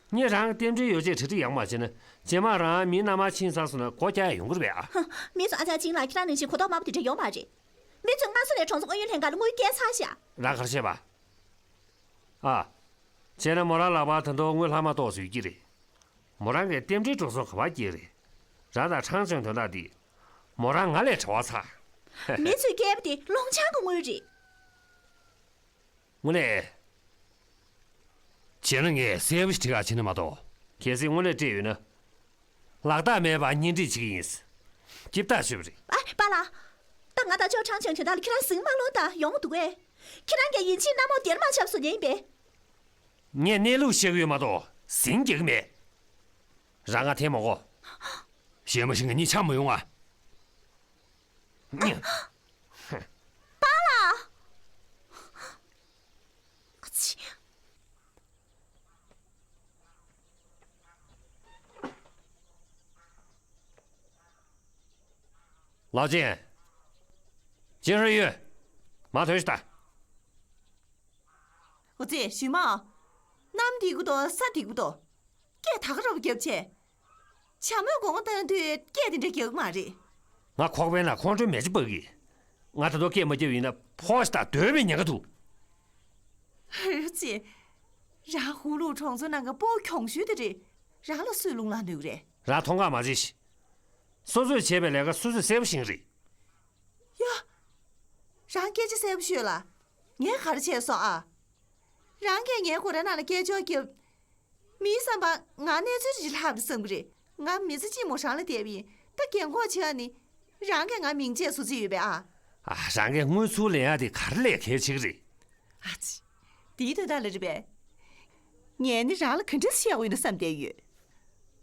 ངས་རང་རྟེན་འབྲེལ་ཡོ་བྱད་གྲ་སྒྲིག་ཡག་པོ་མ་བྱས་ན་རྗེས་མ་རང་མིའི་མནའ་མར་ཕྱིན་ཚར་སོང་ན་སྒོ་རྒྱག་ཡག་ཡོང་གི་རེད་པས་ཨ། ཧུ། མི་ཚོ་ཨ་ཅག་ཅིན་ལགས་ཁྱེད་རང་ནང་བཞིན་གོ་རྟོགས་དམའ་པོ་དེ་འདྲ་ཡོད་མ་རེད། མི་ཚོས་སྔ་ས་ནས་གྲོང་ཚོ་དངུལ་ཡོད་ལྷན་ཁང་ལ་དངུལ་བསྐྱལ་ཚར་ཤག་རང་ག་རེ་བཤད་པ། ཨ། བྱས་ན་མོ་རང་ལག་པར་ད་དུང་དངུལ་ལྷག་མ་ཏོག་ཙམ་ཡོད་ཀྱི་རེད། མོ་རང་གིས་རྟེན་འབྲེལ་འགྲོ་སོང་ག་པར་སྐྱེལ་རེད། རང་དང་ཁྲང་ཅུན་དོན་དག་འདི། མོ་རང་ང་ལས་བྲེལ་བ་ཚ། མི་ཚོས་བསྐྱལ་བ་དེ་ལོང་ཆང་གི་དངུལ་རེད། དངོས་གནས། བྱས་ན་ངས་གསལ་པོ་ཞིག་བྲིས་ག་བྱས་ན་མ་གཏོགས། གལ་སྲིད་དངོས་གནས་སྤྲད་ཡོད་ན། ལག་རྟགས་མེད་པར་གཉེན་སྒྲིག་བྱེད་ཀྱི་ཡིན། སྐྱིད་ཐག་ཆོད་པ་རེད། ཨ། པཱ་ལགས། ད་ང་དང་ཅོ་ཁྲང་ཅུན་དོན་དག་ལ་ཁྱེད་རང་ཟིང་མ་སློང་དང་། ཡོང་འདུག་གས། ཁྱེད་རང་གིས་ཡིན་གཅིག་མནའ་མ་དེར་མ་ཆགས་སོང་ཉན་ཡིན་པས། ངས་གནས་ལུགས་བཤད་ཀྱི་ཡོད་མ་གཏོགས་ཟིང་རྒྱག་གི་མེད། རང་ང་འཐེན་མ་དགོས། གཞན་མ་ཞིག་ང་གཉིས་ཆགས་མ་ཡོང་ང་། པཱ་ལགས། ཨ་ཙི། ལའོ་ཅན། ཅིན་ཧྲི་ཡུས། མར་ཐོན་ཤོག་དང་། འོ་ཙི། ཞུས་མ། གནམ་འདི་གུ་དོ་ས་འདི་གུ་དོ། སྐད་ད་ག་ར་བ་རྒྱབ་བྱས། བྱ་མོས་དགོང་མོ་བཏང་དུས་སྐད་དེ་འདྲ་རྒྱག་གི་མ་རེད། ང་ཁོག་པའི་ནང་ཁོང་ཁྲོའི་མེ་ལྕེ་འབར་གི། ང་ད་དུང་སྐད་མ་རྒྱབ་ཡིན་ན་ཕོ་ཞིག་དང་སྡོད་པའི་ཉེན་ཁ་འདུག་ཧུར་ཙི། རང་ཧུ་ལུ་གྲོང་ཚོ་ནང་གི་སྤོ་བོ་གྱོང་ཤོས་དེ་རེད། རང་ལ་སུས་རླུང་ལངས་ནུས་རེད། རང་མཐོང་ག་མ་བྱེད་ཤིག་སོ་སོས་བྱས་པའི་ལས་ཀ་སོ་སོས་གསལ་པོ་ཤེས་ཀྱི་རེད། ཡ། རང་སྐད་ཆ་གསལ་པོ་ཤོད་ལ། ངས་ག་རེ་བྱས་སོང་ཨ། རང་གིས་ངའི་སྐོར་ར་ནང་ལ་སྐད་ཅོར་བརྒྱབ། མིའི་བསམ་པར་ང་གནས་ཚུལ་ཅིག་ལྷག་རེད་བསམ་གི་རེད། ང་མི་ཚེ་གཅིག་མོ་རང་ལ་བསྡད་པ་ཡིན། ད་རྒན་གོག་བྱེད་ཡ་ནི། རང་གིས་ང་མིང་ཆད་བཟོ་རྩིས་ཡོད་པས་ཨ། ཨ། རང་གིས་དངུལ་ཚུར་ལེན་ཡ་དེ་ག་རེ་ལས་གལ་ཆེ་གི་རེད། ཨ་ཙི། དེའི་དོན་དག་ལ་རེད་པས། ངས་ནི་རང་ལ་ག་འདྲས་བཤད་དགོས་ཡིན་ན་བསམ་བསྡད་ཡོད།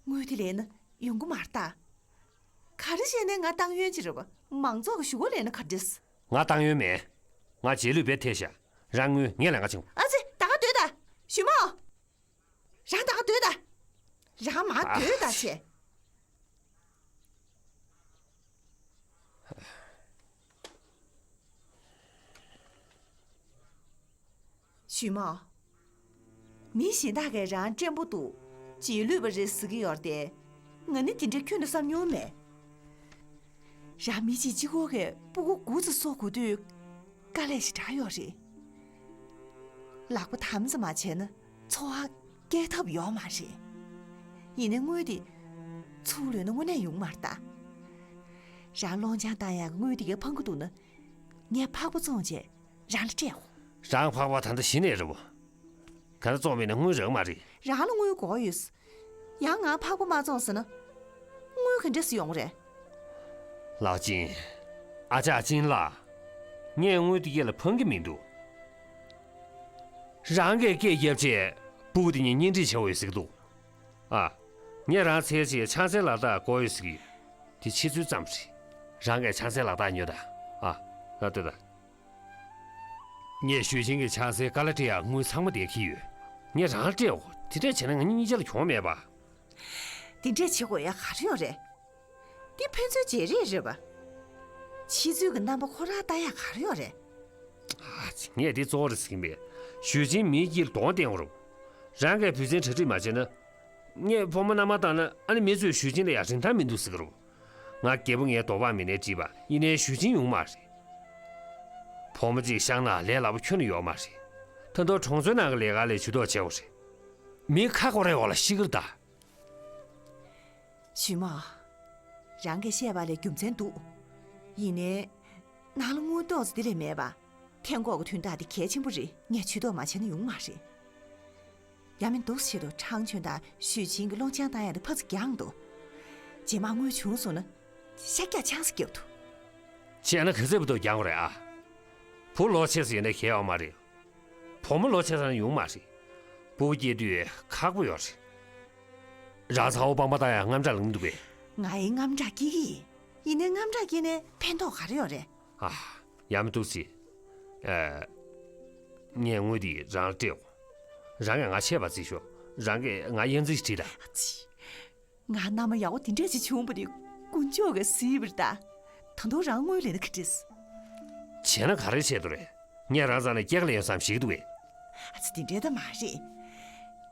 དངུལ་དེ་ལེན་ན་ཡོང་གི་མ་རེད་ད། ག་རེ་བྱས་ནས་ང་ཏང་ཡོན་ཅིག་རེད་པ། མང་ཚོགས་ཀྱི་ཞུ་སྒོ་ལེན་ན་ག་འདྲས། ང་ཏང་ཡོན་མེད། ང་རྗེས་ལུས་བེད་ཐལ་ཤག་རང་དངུལ་ངས་ལེན་ག་བྱེད། ཨ་ཙི། ད་ག་སྡོད་ད། ཞུས་མོ། རང་ད་ག་སྡོད་ད། རང་མར་སྡོད་ད་བྱས། ཞུས་མོ། མི་གཞན་དག་གིས་རང་བཙན་པོ་འདུག་རྗེས་ལུས་པ་རེད་ཟེར་གྱི་ཡོད་རེད་དེ། ང་ནི་དེ་འདྲ་ཁྱོན་ནས་བསམ་མྱོང་མེད། རང་མི་གཅིག་གཅིག་པོ་གིས་སྤུ་གུ་དགུ་ཙམ་གསོ་དགོས་དུས་དཀའ་ལས་ཞེ་དྲག་ཡོད་རེད། ལག་པ་དམ་ཙམ་མ་བྱས་ན་འཚོ་བ་སྐྱེལ་ཐབས་ཡོད་མ་རེད། ཡིན་ནའི་དངུལ་དེ་ཚུར་ལོན་ན་དངོས་གནས་ཡོང་མ་རེད་ད། རང་སློང་ཆང་བཏང་ཡག་གི་དངུལ་དེ་གས་ཕངས་ཀྱི་འདུག་ན། ངས་ཕག་པ་བཙོང་བྱས་རང་ལ་སྤྲད་འོ། རང་ཕག་པ་ད་ལྟ་གཞི་ནས་རེད་བ། ག་ད་བཙོང་མེད་ན་དངུལ་རག་མ་རེད། རང་ལ་དངུལ་དགོས་ཡོད། ཡང་ང་ཕག་པ་མ་བཙོང་ཟེར་ན། དངུལ་ག་འདྲས་སེ་ཡོང་རེད། ལགས་ཅན། ཨ་ཅག་ཅིན་ལགས། ངས་དངུལ་དེ་ཁྱེད་ལ་ཕངས་ཀྱི་མི་འདུག། རང་གིས་སྐད་བརྒྱབ་བྱས་སྤུ་གུ་དེ་གཉིས་གཉེན་སྒྲིག་བྱེད་འོས་ཟེར་གྱི་འདུག། ཨ། ངས་རང་འཚོལ་བྱས་ཆང་སའི་ལག་རྟགས་དགོས་ཡོད་ཟེར་གྱི་ཡོད། དེ་ཕྱི་ཚུལ་ཙམ་རེད། རང་གིས་ཆང་སའི་ལག་རྟགས་ཉོས་དང་། ཨ། ལ་ལྟོས་དང་། ངས་ཞུས་ཅིན་གྱི་ཆང་སའི་དཀའ་ལས་སྤྲད་ཡག་དངུལ་ཚང་མ་དེ་འཁྱེར་ཡོད། ངས་རང་ལ་སྤྲད་འོ། དེ་འདྲས་བྱས་ན་ང་གཉིས་གཉིས་ཆ་ལ་གྱོང་མེད་པ། དེ་འདྲས་བྱེད་དགོས་ཡག་ག་རེ་ཡོད་རེད། འདི་ཕན་ཚུན་བརྗེ་རེས་རེད་པ། ཕྱི་ཚུལ་གྱི་རྣམ་པ་ཁོ་རང་ལྟ་ཡག་ག་རེ་ཡོད་རེད། ཨ་ཙི། ངས་འདི་གཙོ་བོ་རེད་ཟེར་གྱི་མེད། ཞུས་ཅིན་མིའི་དཀྱིལ་གདོང་བསྟན་དགོས་རེད། རང་གིས་བུ་ཚན་གྲ་སྒྲིག་མ་བྱས་ན། ངས་ཕོ་མོ་མནའ་མ་བཏང་ན་ཨ་ནི་མི་ཚོས་ཞུས་ཅིན་ལ་ཡང་རིན་ཐང་མི་འདུག་ཟེར་གྱི་རེད། ང་རྒད་པོ་ངའི་འདོད་པ་མིན་ནའི་འགྲིག་པ་ཡིན་ནའི་ཞུས་ཅིན་ཡོང་མ་རེད། ཕོ་མོ་གཅིག་བཤངས་ན་ལས་སླ་པོ་ཁྱོན་ནས་ཡོད་མ་རེད། ད་དུང་གྲོང་ཚོའི་ནང་གི་ལས་ཀ་ལས་ཇུས་གཏོགས་བྱེད་དགོས་རེད། མི་ཁ་ཁོ་རའི་འོག་ལ་ཤི་གི་རེད་ད། ཞུས་མ། རང་གིས་བཤད་པ་ལ་རྒྱུ་མཚན་འདུག། ཡིན་ནའི། ནང་ལ་དངུལ་ཏོག་ཙམ་དེ་ལས་མེད་པ། ཐན་ཀོག་གི་དོན་དག་དེ་གལ་ཆེན་པོ་རེད། ངས་ཇུས་གཏོགས་མ་བྱས་ན་ཡོང་མ་རེད། ཡང་མིན་འདུག་ཟེར་དུས་ཁྲང་ཆོན་དང་ཞུས་ཅིན་གྱི་སློང་ཆང་བཏང་ཡག་དེ་ཕར་ཚུར་རྒྱག་འདུག། རྗེས་མ་དངུལ་བྱུང་སོང་ན། ཤར་རྒྱག་ཆང་ས་རྒྱབ་འདུག། བྱས་ན་ག་ཚོད་བར་དུ་རྒྱག་དགོས་རེད་ཨ། བུ་ལོ་ཆེ་ས་ཡིན་ན་གལ་ཡོད་མ་རེད། བུ་མོ་ལོ་ཆེ་ས་ན་ཡོང་མ་རེད། སྤུ་གུ་སྐྱེ་དུས་ཁག་པོ་ཡོད་རེད། རང་ཚ་བོ་སྤང་པ་ལྟ་ཡག་དངངས་སྐྲག་ལངས་འདུག་པས། ང་ཡི་དངངས་སྐྲག་སྐྱེ་གི་ཡིན། ཡིན་ནའི་དངངས་སྐྲག་སྐྱེས་ནའི་ཕན་ཐོགས་ག་རེ་ཡོད་རེད། ཨ། ཡང་མིན་འདུག་ཟེར། ཨ། ངས་དངུལ་འདི་རང་ལ་སྤྲད་འོ། རང་གིས་ང་ཆད་པ་བརྩི་ཤོག། རང་གིས་ང་གཡང་རྩེ་ཞིག་བྲིས་དང་། ཨ་ཙི། ང་མནའ་མ་ཡག་པོ་དེ་འདྲ་ཞིག་བྱུང་བ་ནི་དཀོན་མཆོག་གིས་གཟིགས་པ་རེད་ད། ད་དུང་རང་དངུལ་ལེན་ན་ག་འགྲིག། བྱས་ན་ག་རེ་བྱེད་དོ་རེད། ངས་རང་རྩ་ནས་སྐྱེལ་ལེན་ཡོང་བསམ་ཞིག་འདུག་གས། ཨ་ཙི། དེ་འདྲ་ད་མ་རེད།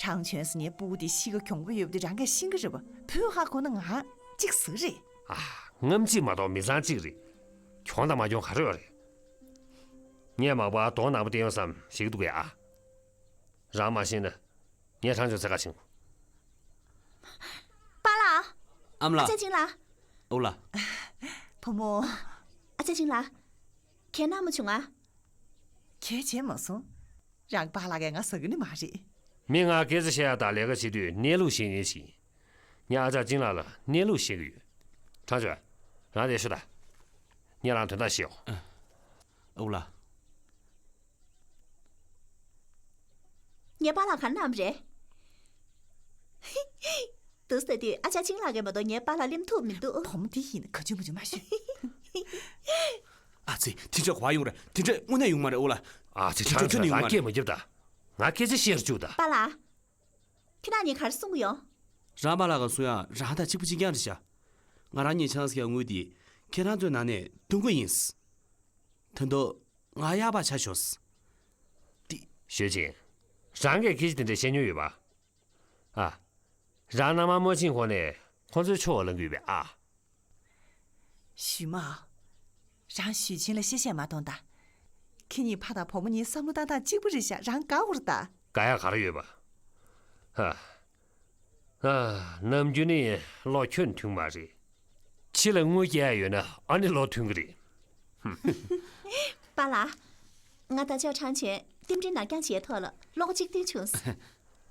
ཁྲང་ཆོན་ཟེར་མཁན་སྤུ་གུ་དེ་གཤིས་ཀ་གྱོང་པོ་ཡོད་པ་དེ་རང་གིས་ཤེས་ཀྱི་རེད་པ། བོད་ཧ་གོ་ན་ང་གཅིག་ཟེར་རེད། ཨ། རྔམ་གཅིག་མ་གཏོགས་མི་ཚང་གཅིག་རེད། གྱོང་དང་མ་གྱོང་ག་རེ་ཡོད་རེད། ངས་མ་པ་གདོང་ནག་པོ་བསྟན་ཡོང་བསམ་ཞིག་འདུག་གས་ཨ། རང་མ་ཤེས་ན། ངས་ཁྲང་ཆོན་འཚོལ་ག་ཕྱིན། པཱ་ལགས། ཨ་མ་ལགས། ཨ་ཅག་ཅིན་ལགས། ཨོ་ལགས། བུ་མོ། ཨ་ཅག་ཅིན་ལགས། གལ་གནང་མ་བྱུང་ང་། གལ་བྱས་མ་སོང་། རང་པཱ་ལགས་ཀྱིས་ང་ཟ་གི་ནི་མ་རེད། མི་ང་སྐད་ཆ་བཤད་ཡག་དང་ལས་ཀ་བྱེད་དུས་གནས་ལུགས་བཤད་མཁན་ཞིག་ཡིན། ངས་ཨ་ཅག་ཅིན་ལགས་ལ་གནས་ལུགས་བཤད་ཀྱི་ཡོད། ཁྲང་ཆོན། རང་འདིར་ཤོག་དང་། ངས་རང་དོན་དག་བཤད་འོ། ཨོ་ལགས། ངའི་པཱ་ལགས་ག་རེ་གནང་བ་རེད། འདུག་ཟེར་དུས་ཨ་ཅག་ཅིན་ལགས་ཀྱིས་མ་གཏོགས་ངའི་པཱ་ལགས་གླེམ་ཐུབ་མི་འདུག། བུ་མོ་འདི་ཡིན་ན་ག་ཅུང་མ་ཅུང་མ་ཞུ། ཨ་ཙི། དེ་འདྲ་ག་པར་ཡོང་རེད། དེ་འདྲ་དངོས་གནས་ཡོང་མ་རེད་ཨོ་ལགས། ཨ་ཙི། དེ་འདྲ་ཁྱོན་ནས་ཡོང་མ་རེད། རང་སྐད་མ་རྒྱབ་དང་། ང་སྐད་ཆ་བཤད་རུ་བཅུག་དང་། པཱ་ལགས། ཁྱེད་རང་གཉིས་ག་རེ་གསུང་གི་ཡོད། རང་པཱ་ལགས་ཀྱིས་གསུང་ཡག་རང་དང་གཅིག་པ་གཅིག་རྐྱང་རེད་ཤག། ང་རང་གཉིས་ཆང་ས་གི་དངུལ་དེ་ཁྱེད་རང་ཚོའི་ནང་ནས་འདོན་གྱི་ཡིན། ད་དུང་ང་གཡག་པ་ཆགས་ཤོག། དེ། ཞུས་ཅིན། རང་གིས་སྐད་ཆ་དེ་འདྲ་བཤད་མྱོང་ཡོད་པ། ཨ། རང་མནའ་མ་མ་བྱིན་གོང་ནས་ཁོང་ཚོའི་ཕྱོགས་ལ་ལངས་ཀྱི་ཡོད་པས་ཨ། ཞུས་མ། རང་ཞུས་ཅིན་ལ་གཤེ་གཤེ་མ་གཏོང་དང་། ཁྱེད་གཉིས་ཕ་དང་བུ་མོ་གཉིས་བསམ་བློ་བཏང་སྟངས་གཅིག་པ་རེད་ཤག། རང་དགའ་འོར་ད། དགའ་ཡག་ག་རེ་ཡོད་པ། ཧ། ཨ། ནམ་རྒྱུན་ནི་བློ་ཁྱོན་མཐུན་མ་རེད། ཕྱི་ལ་དངུལ་སྐྱེལ་ཡག་ཡོད་ན་ཨ་ནི་བློ་མཐུན་གི་རེད། པཱ་ལགས། ང་དང་ཅོ་ཁྲང་ཆོན་རྟེན་འབྲེལ་ནར་འགྱངས་བྱས་ཐོག་ལ་བློ་ཁོག་གཅིག་མཐུན་བྱུང་སོང་།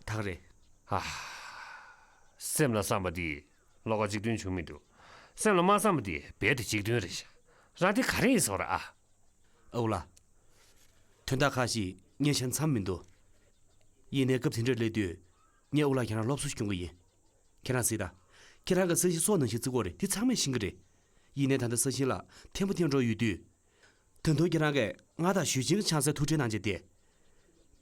ད་ག་རེད། ཨ། སེམས་ལ་བསམ་པ་དེ་བློ་ཁོག་གཅིག་མཐུན་བྱུང་མི་འདུག། སེམས་ལ་མ་བསམ་པ་དེ་རྦད་དེ་གཅིག་མཐུན་རེད་ཤག། རང་དེ་ག་རེ་ཡིན་ཟེར་བ་རེད་ཨ། ཨོ་ལགས། དོན་དག་ཁ་ཤས་ངས་བྱས་ན་འཚམས་མི་འདུག། ཡིན་ནའི་སྐབས་དེ་འདྲར་སླེབས་དུས་ངས་ཨོ་ལགས་ཁྱེད་རང་སློབ་གསོ་ཞིག་སྐྱོན་གྱི་ཡིན། ཁྱེད་རང་གཟིགས་དང་། ཁྱེད་རང་གི་ས་ཞིང་སྲོག་ནང་བཞིན་བརྩི་གི་ཡོད་རེད། དེ་ཚང་མས་ཤེས་ཀྱི་རེད། ཡིན་ནའི་ད་ལྟ་ས་ཞིང་ལ་ཐན་པ་ཐོན་འགྲོ་ཡོད་དུས། ད་དུང་ཁྱེད་རང་གིས་ང་དང་ཞུས་ཅིན་གྱི་ཆང་སར་ཐུག་འཕྲད་གནང་བྱས་ཏེ།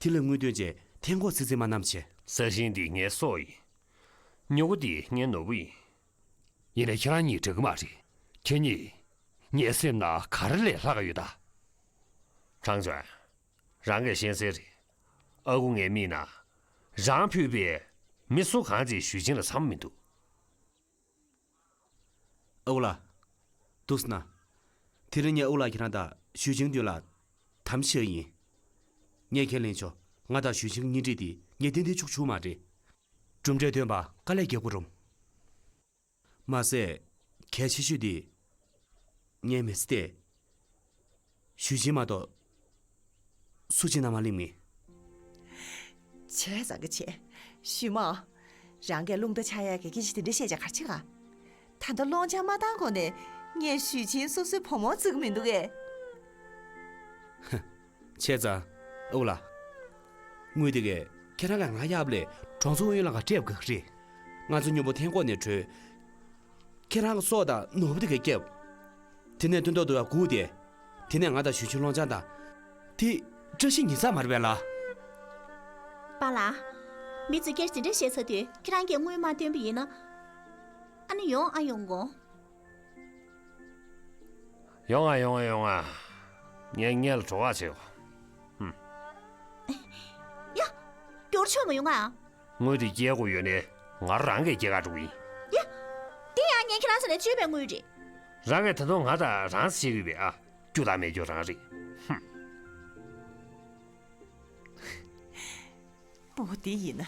དེ་ལ་དངུལ་བཏོན་བྱས་ཐན་ཀོག་ཙིག་ཙིག་མ་བསྣམས་བྱས། ས་ཞིང་འདི་ངའི་སྲོག་ཡིན། མྱུ་གུ་འདི་ངའི་ནོར་བུ་ཡིན། ཡིན་ནའི་ཁྱེད་རང་གཉིས་འདྲ་གི་མ་རེད། ཁྱེད་གཉིས་ངའི་སེམས་ནང་ག་རེ་ལས་ལྷག་གི་ཡོད་ད། ཁྲང་ཆོན། རང་གིས་ཤེས་གསལ་རེད། ཨ་ཁུ་ངའི་མིག་ནང་། རང་ཕུད་པའི་མི་སུ་གང་གིས་ཞུས་ཅིན་ལ་འཚམ་མི་འདུག། ཨ་ཁུ་ལགས། འདུག་སེ་ན། དེ་རིང་ངས་ཨ་ཁུ་ལགས་ཁྱེད་རང་དང་ཞུས་ཅིན་མདུན་ལ་དམ་བཅའ་ཡིན། ངས་ཁས་ལེན་ཆོག། ང་དང་ཞུས་ཅིན་གཉེན་སྒྲིག་དེ་ངས་ཏན་ཏན་འཆུག་འཆུག་མ་རེད། གྲུབ་འབྲས་ཐོན་པ་དཀའ་ལས་རྒྱག་དགོས་རུང་། མ་ཟད། གལ་ཆེ་ཤོས་དེ། ངའི་མི་ཚེ་སྟེ། ཞུས་ཆིན་མ་གཏོགས་སུ་གཅིག་ན་མ་གླེང་མི། བྱས་ཙང་གི་བྱས། ཞུས་མ། རང་གིས་རླུང་རྟ་ཆག་ཡག་གི་སྐད་ཆ་དེ་འདྲ་བཤད་བྱ་ག་རེ་བྱེད་ག་ད་ལྟ་སློང་ཆ་མ་བཏང་གོང་ནས་ངས་ཞུས་ཆིན་སོ་སོའི་བུ་མོ་བརྩི་གི་མི་འདུག་གས། བྱས་ཙང་། ཨོ་ལ། དངུལ་དེ་གས་ཁྱེད་རང་གིས་ང་གཡར་བ་ལས་གྲོང་ཚོ་ཨུ་ཡོན་ལ་ང་སྤྲད་དགོས་ཀྱི་རེད། ང་ཚོ་མཉམ་པོ་ཐན་ཀོང་ནས་བྲོས། ཁྱེད་རང་གི་སྲོག་དང་ནོར་བུ་དེ་གས་བསྐྱབས། དེ་ནས་སྟོན་ཐོག་ཏུ་ཡར་སྒུག་སྟེ། དེ་ནས་ང་དང་ཞུས་ཆིན་སློང་ཆ་དང་། དེ་བཀྲ་ཤིས་ཉི་ཤར་མ་རེད་པས་ལགས། པཱ་ལགས། མི་ཚོས་སྐད་ཆ་དེ་འདྲ་བཤད་ཚར་དུས་ཁྱེད་རང་གིས་དངུལ་མ་བཏོན་པ་ཡིན་ན། ཨ་ནི་ཡོང་ཨ་ཡོང་གོ། ཡོང་ང་ཡོང་ང་ཡོང་ང་། ངས་སྔོན་ལ་གྲོད་ཁོག་བྱེད་གོ། ཧུམ། ཡ། མགྱོགས་ཆོག་མ་ཡོང་ང་། དངུལ་དེ་སྐྱེལ་དགོས་ཡོད་ནས་ང་རང་གིས་སྐྱེལ་ག་འགྲོ་གི་ཡིན། ཡ། དེ་ཡང་ངས་ཁྱེད་རང་ས་ནས་བཅོལ་བའི་དངུལ་རེད། རང་གིས་ད་དུང་ང་དང་རང་བཤད་ཀྱི་ཡོད་པས་ཨ། རྒྱུ་དང་མེད་རྒྱུ་རང་རེད། ཧུམ། སྤོ་བོ་འདི་ཡིན་ན།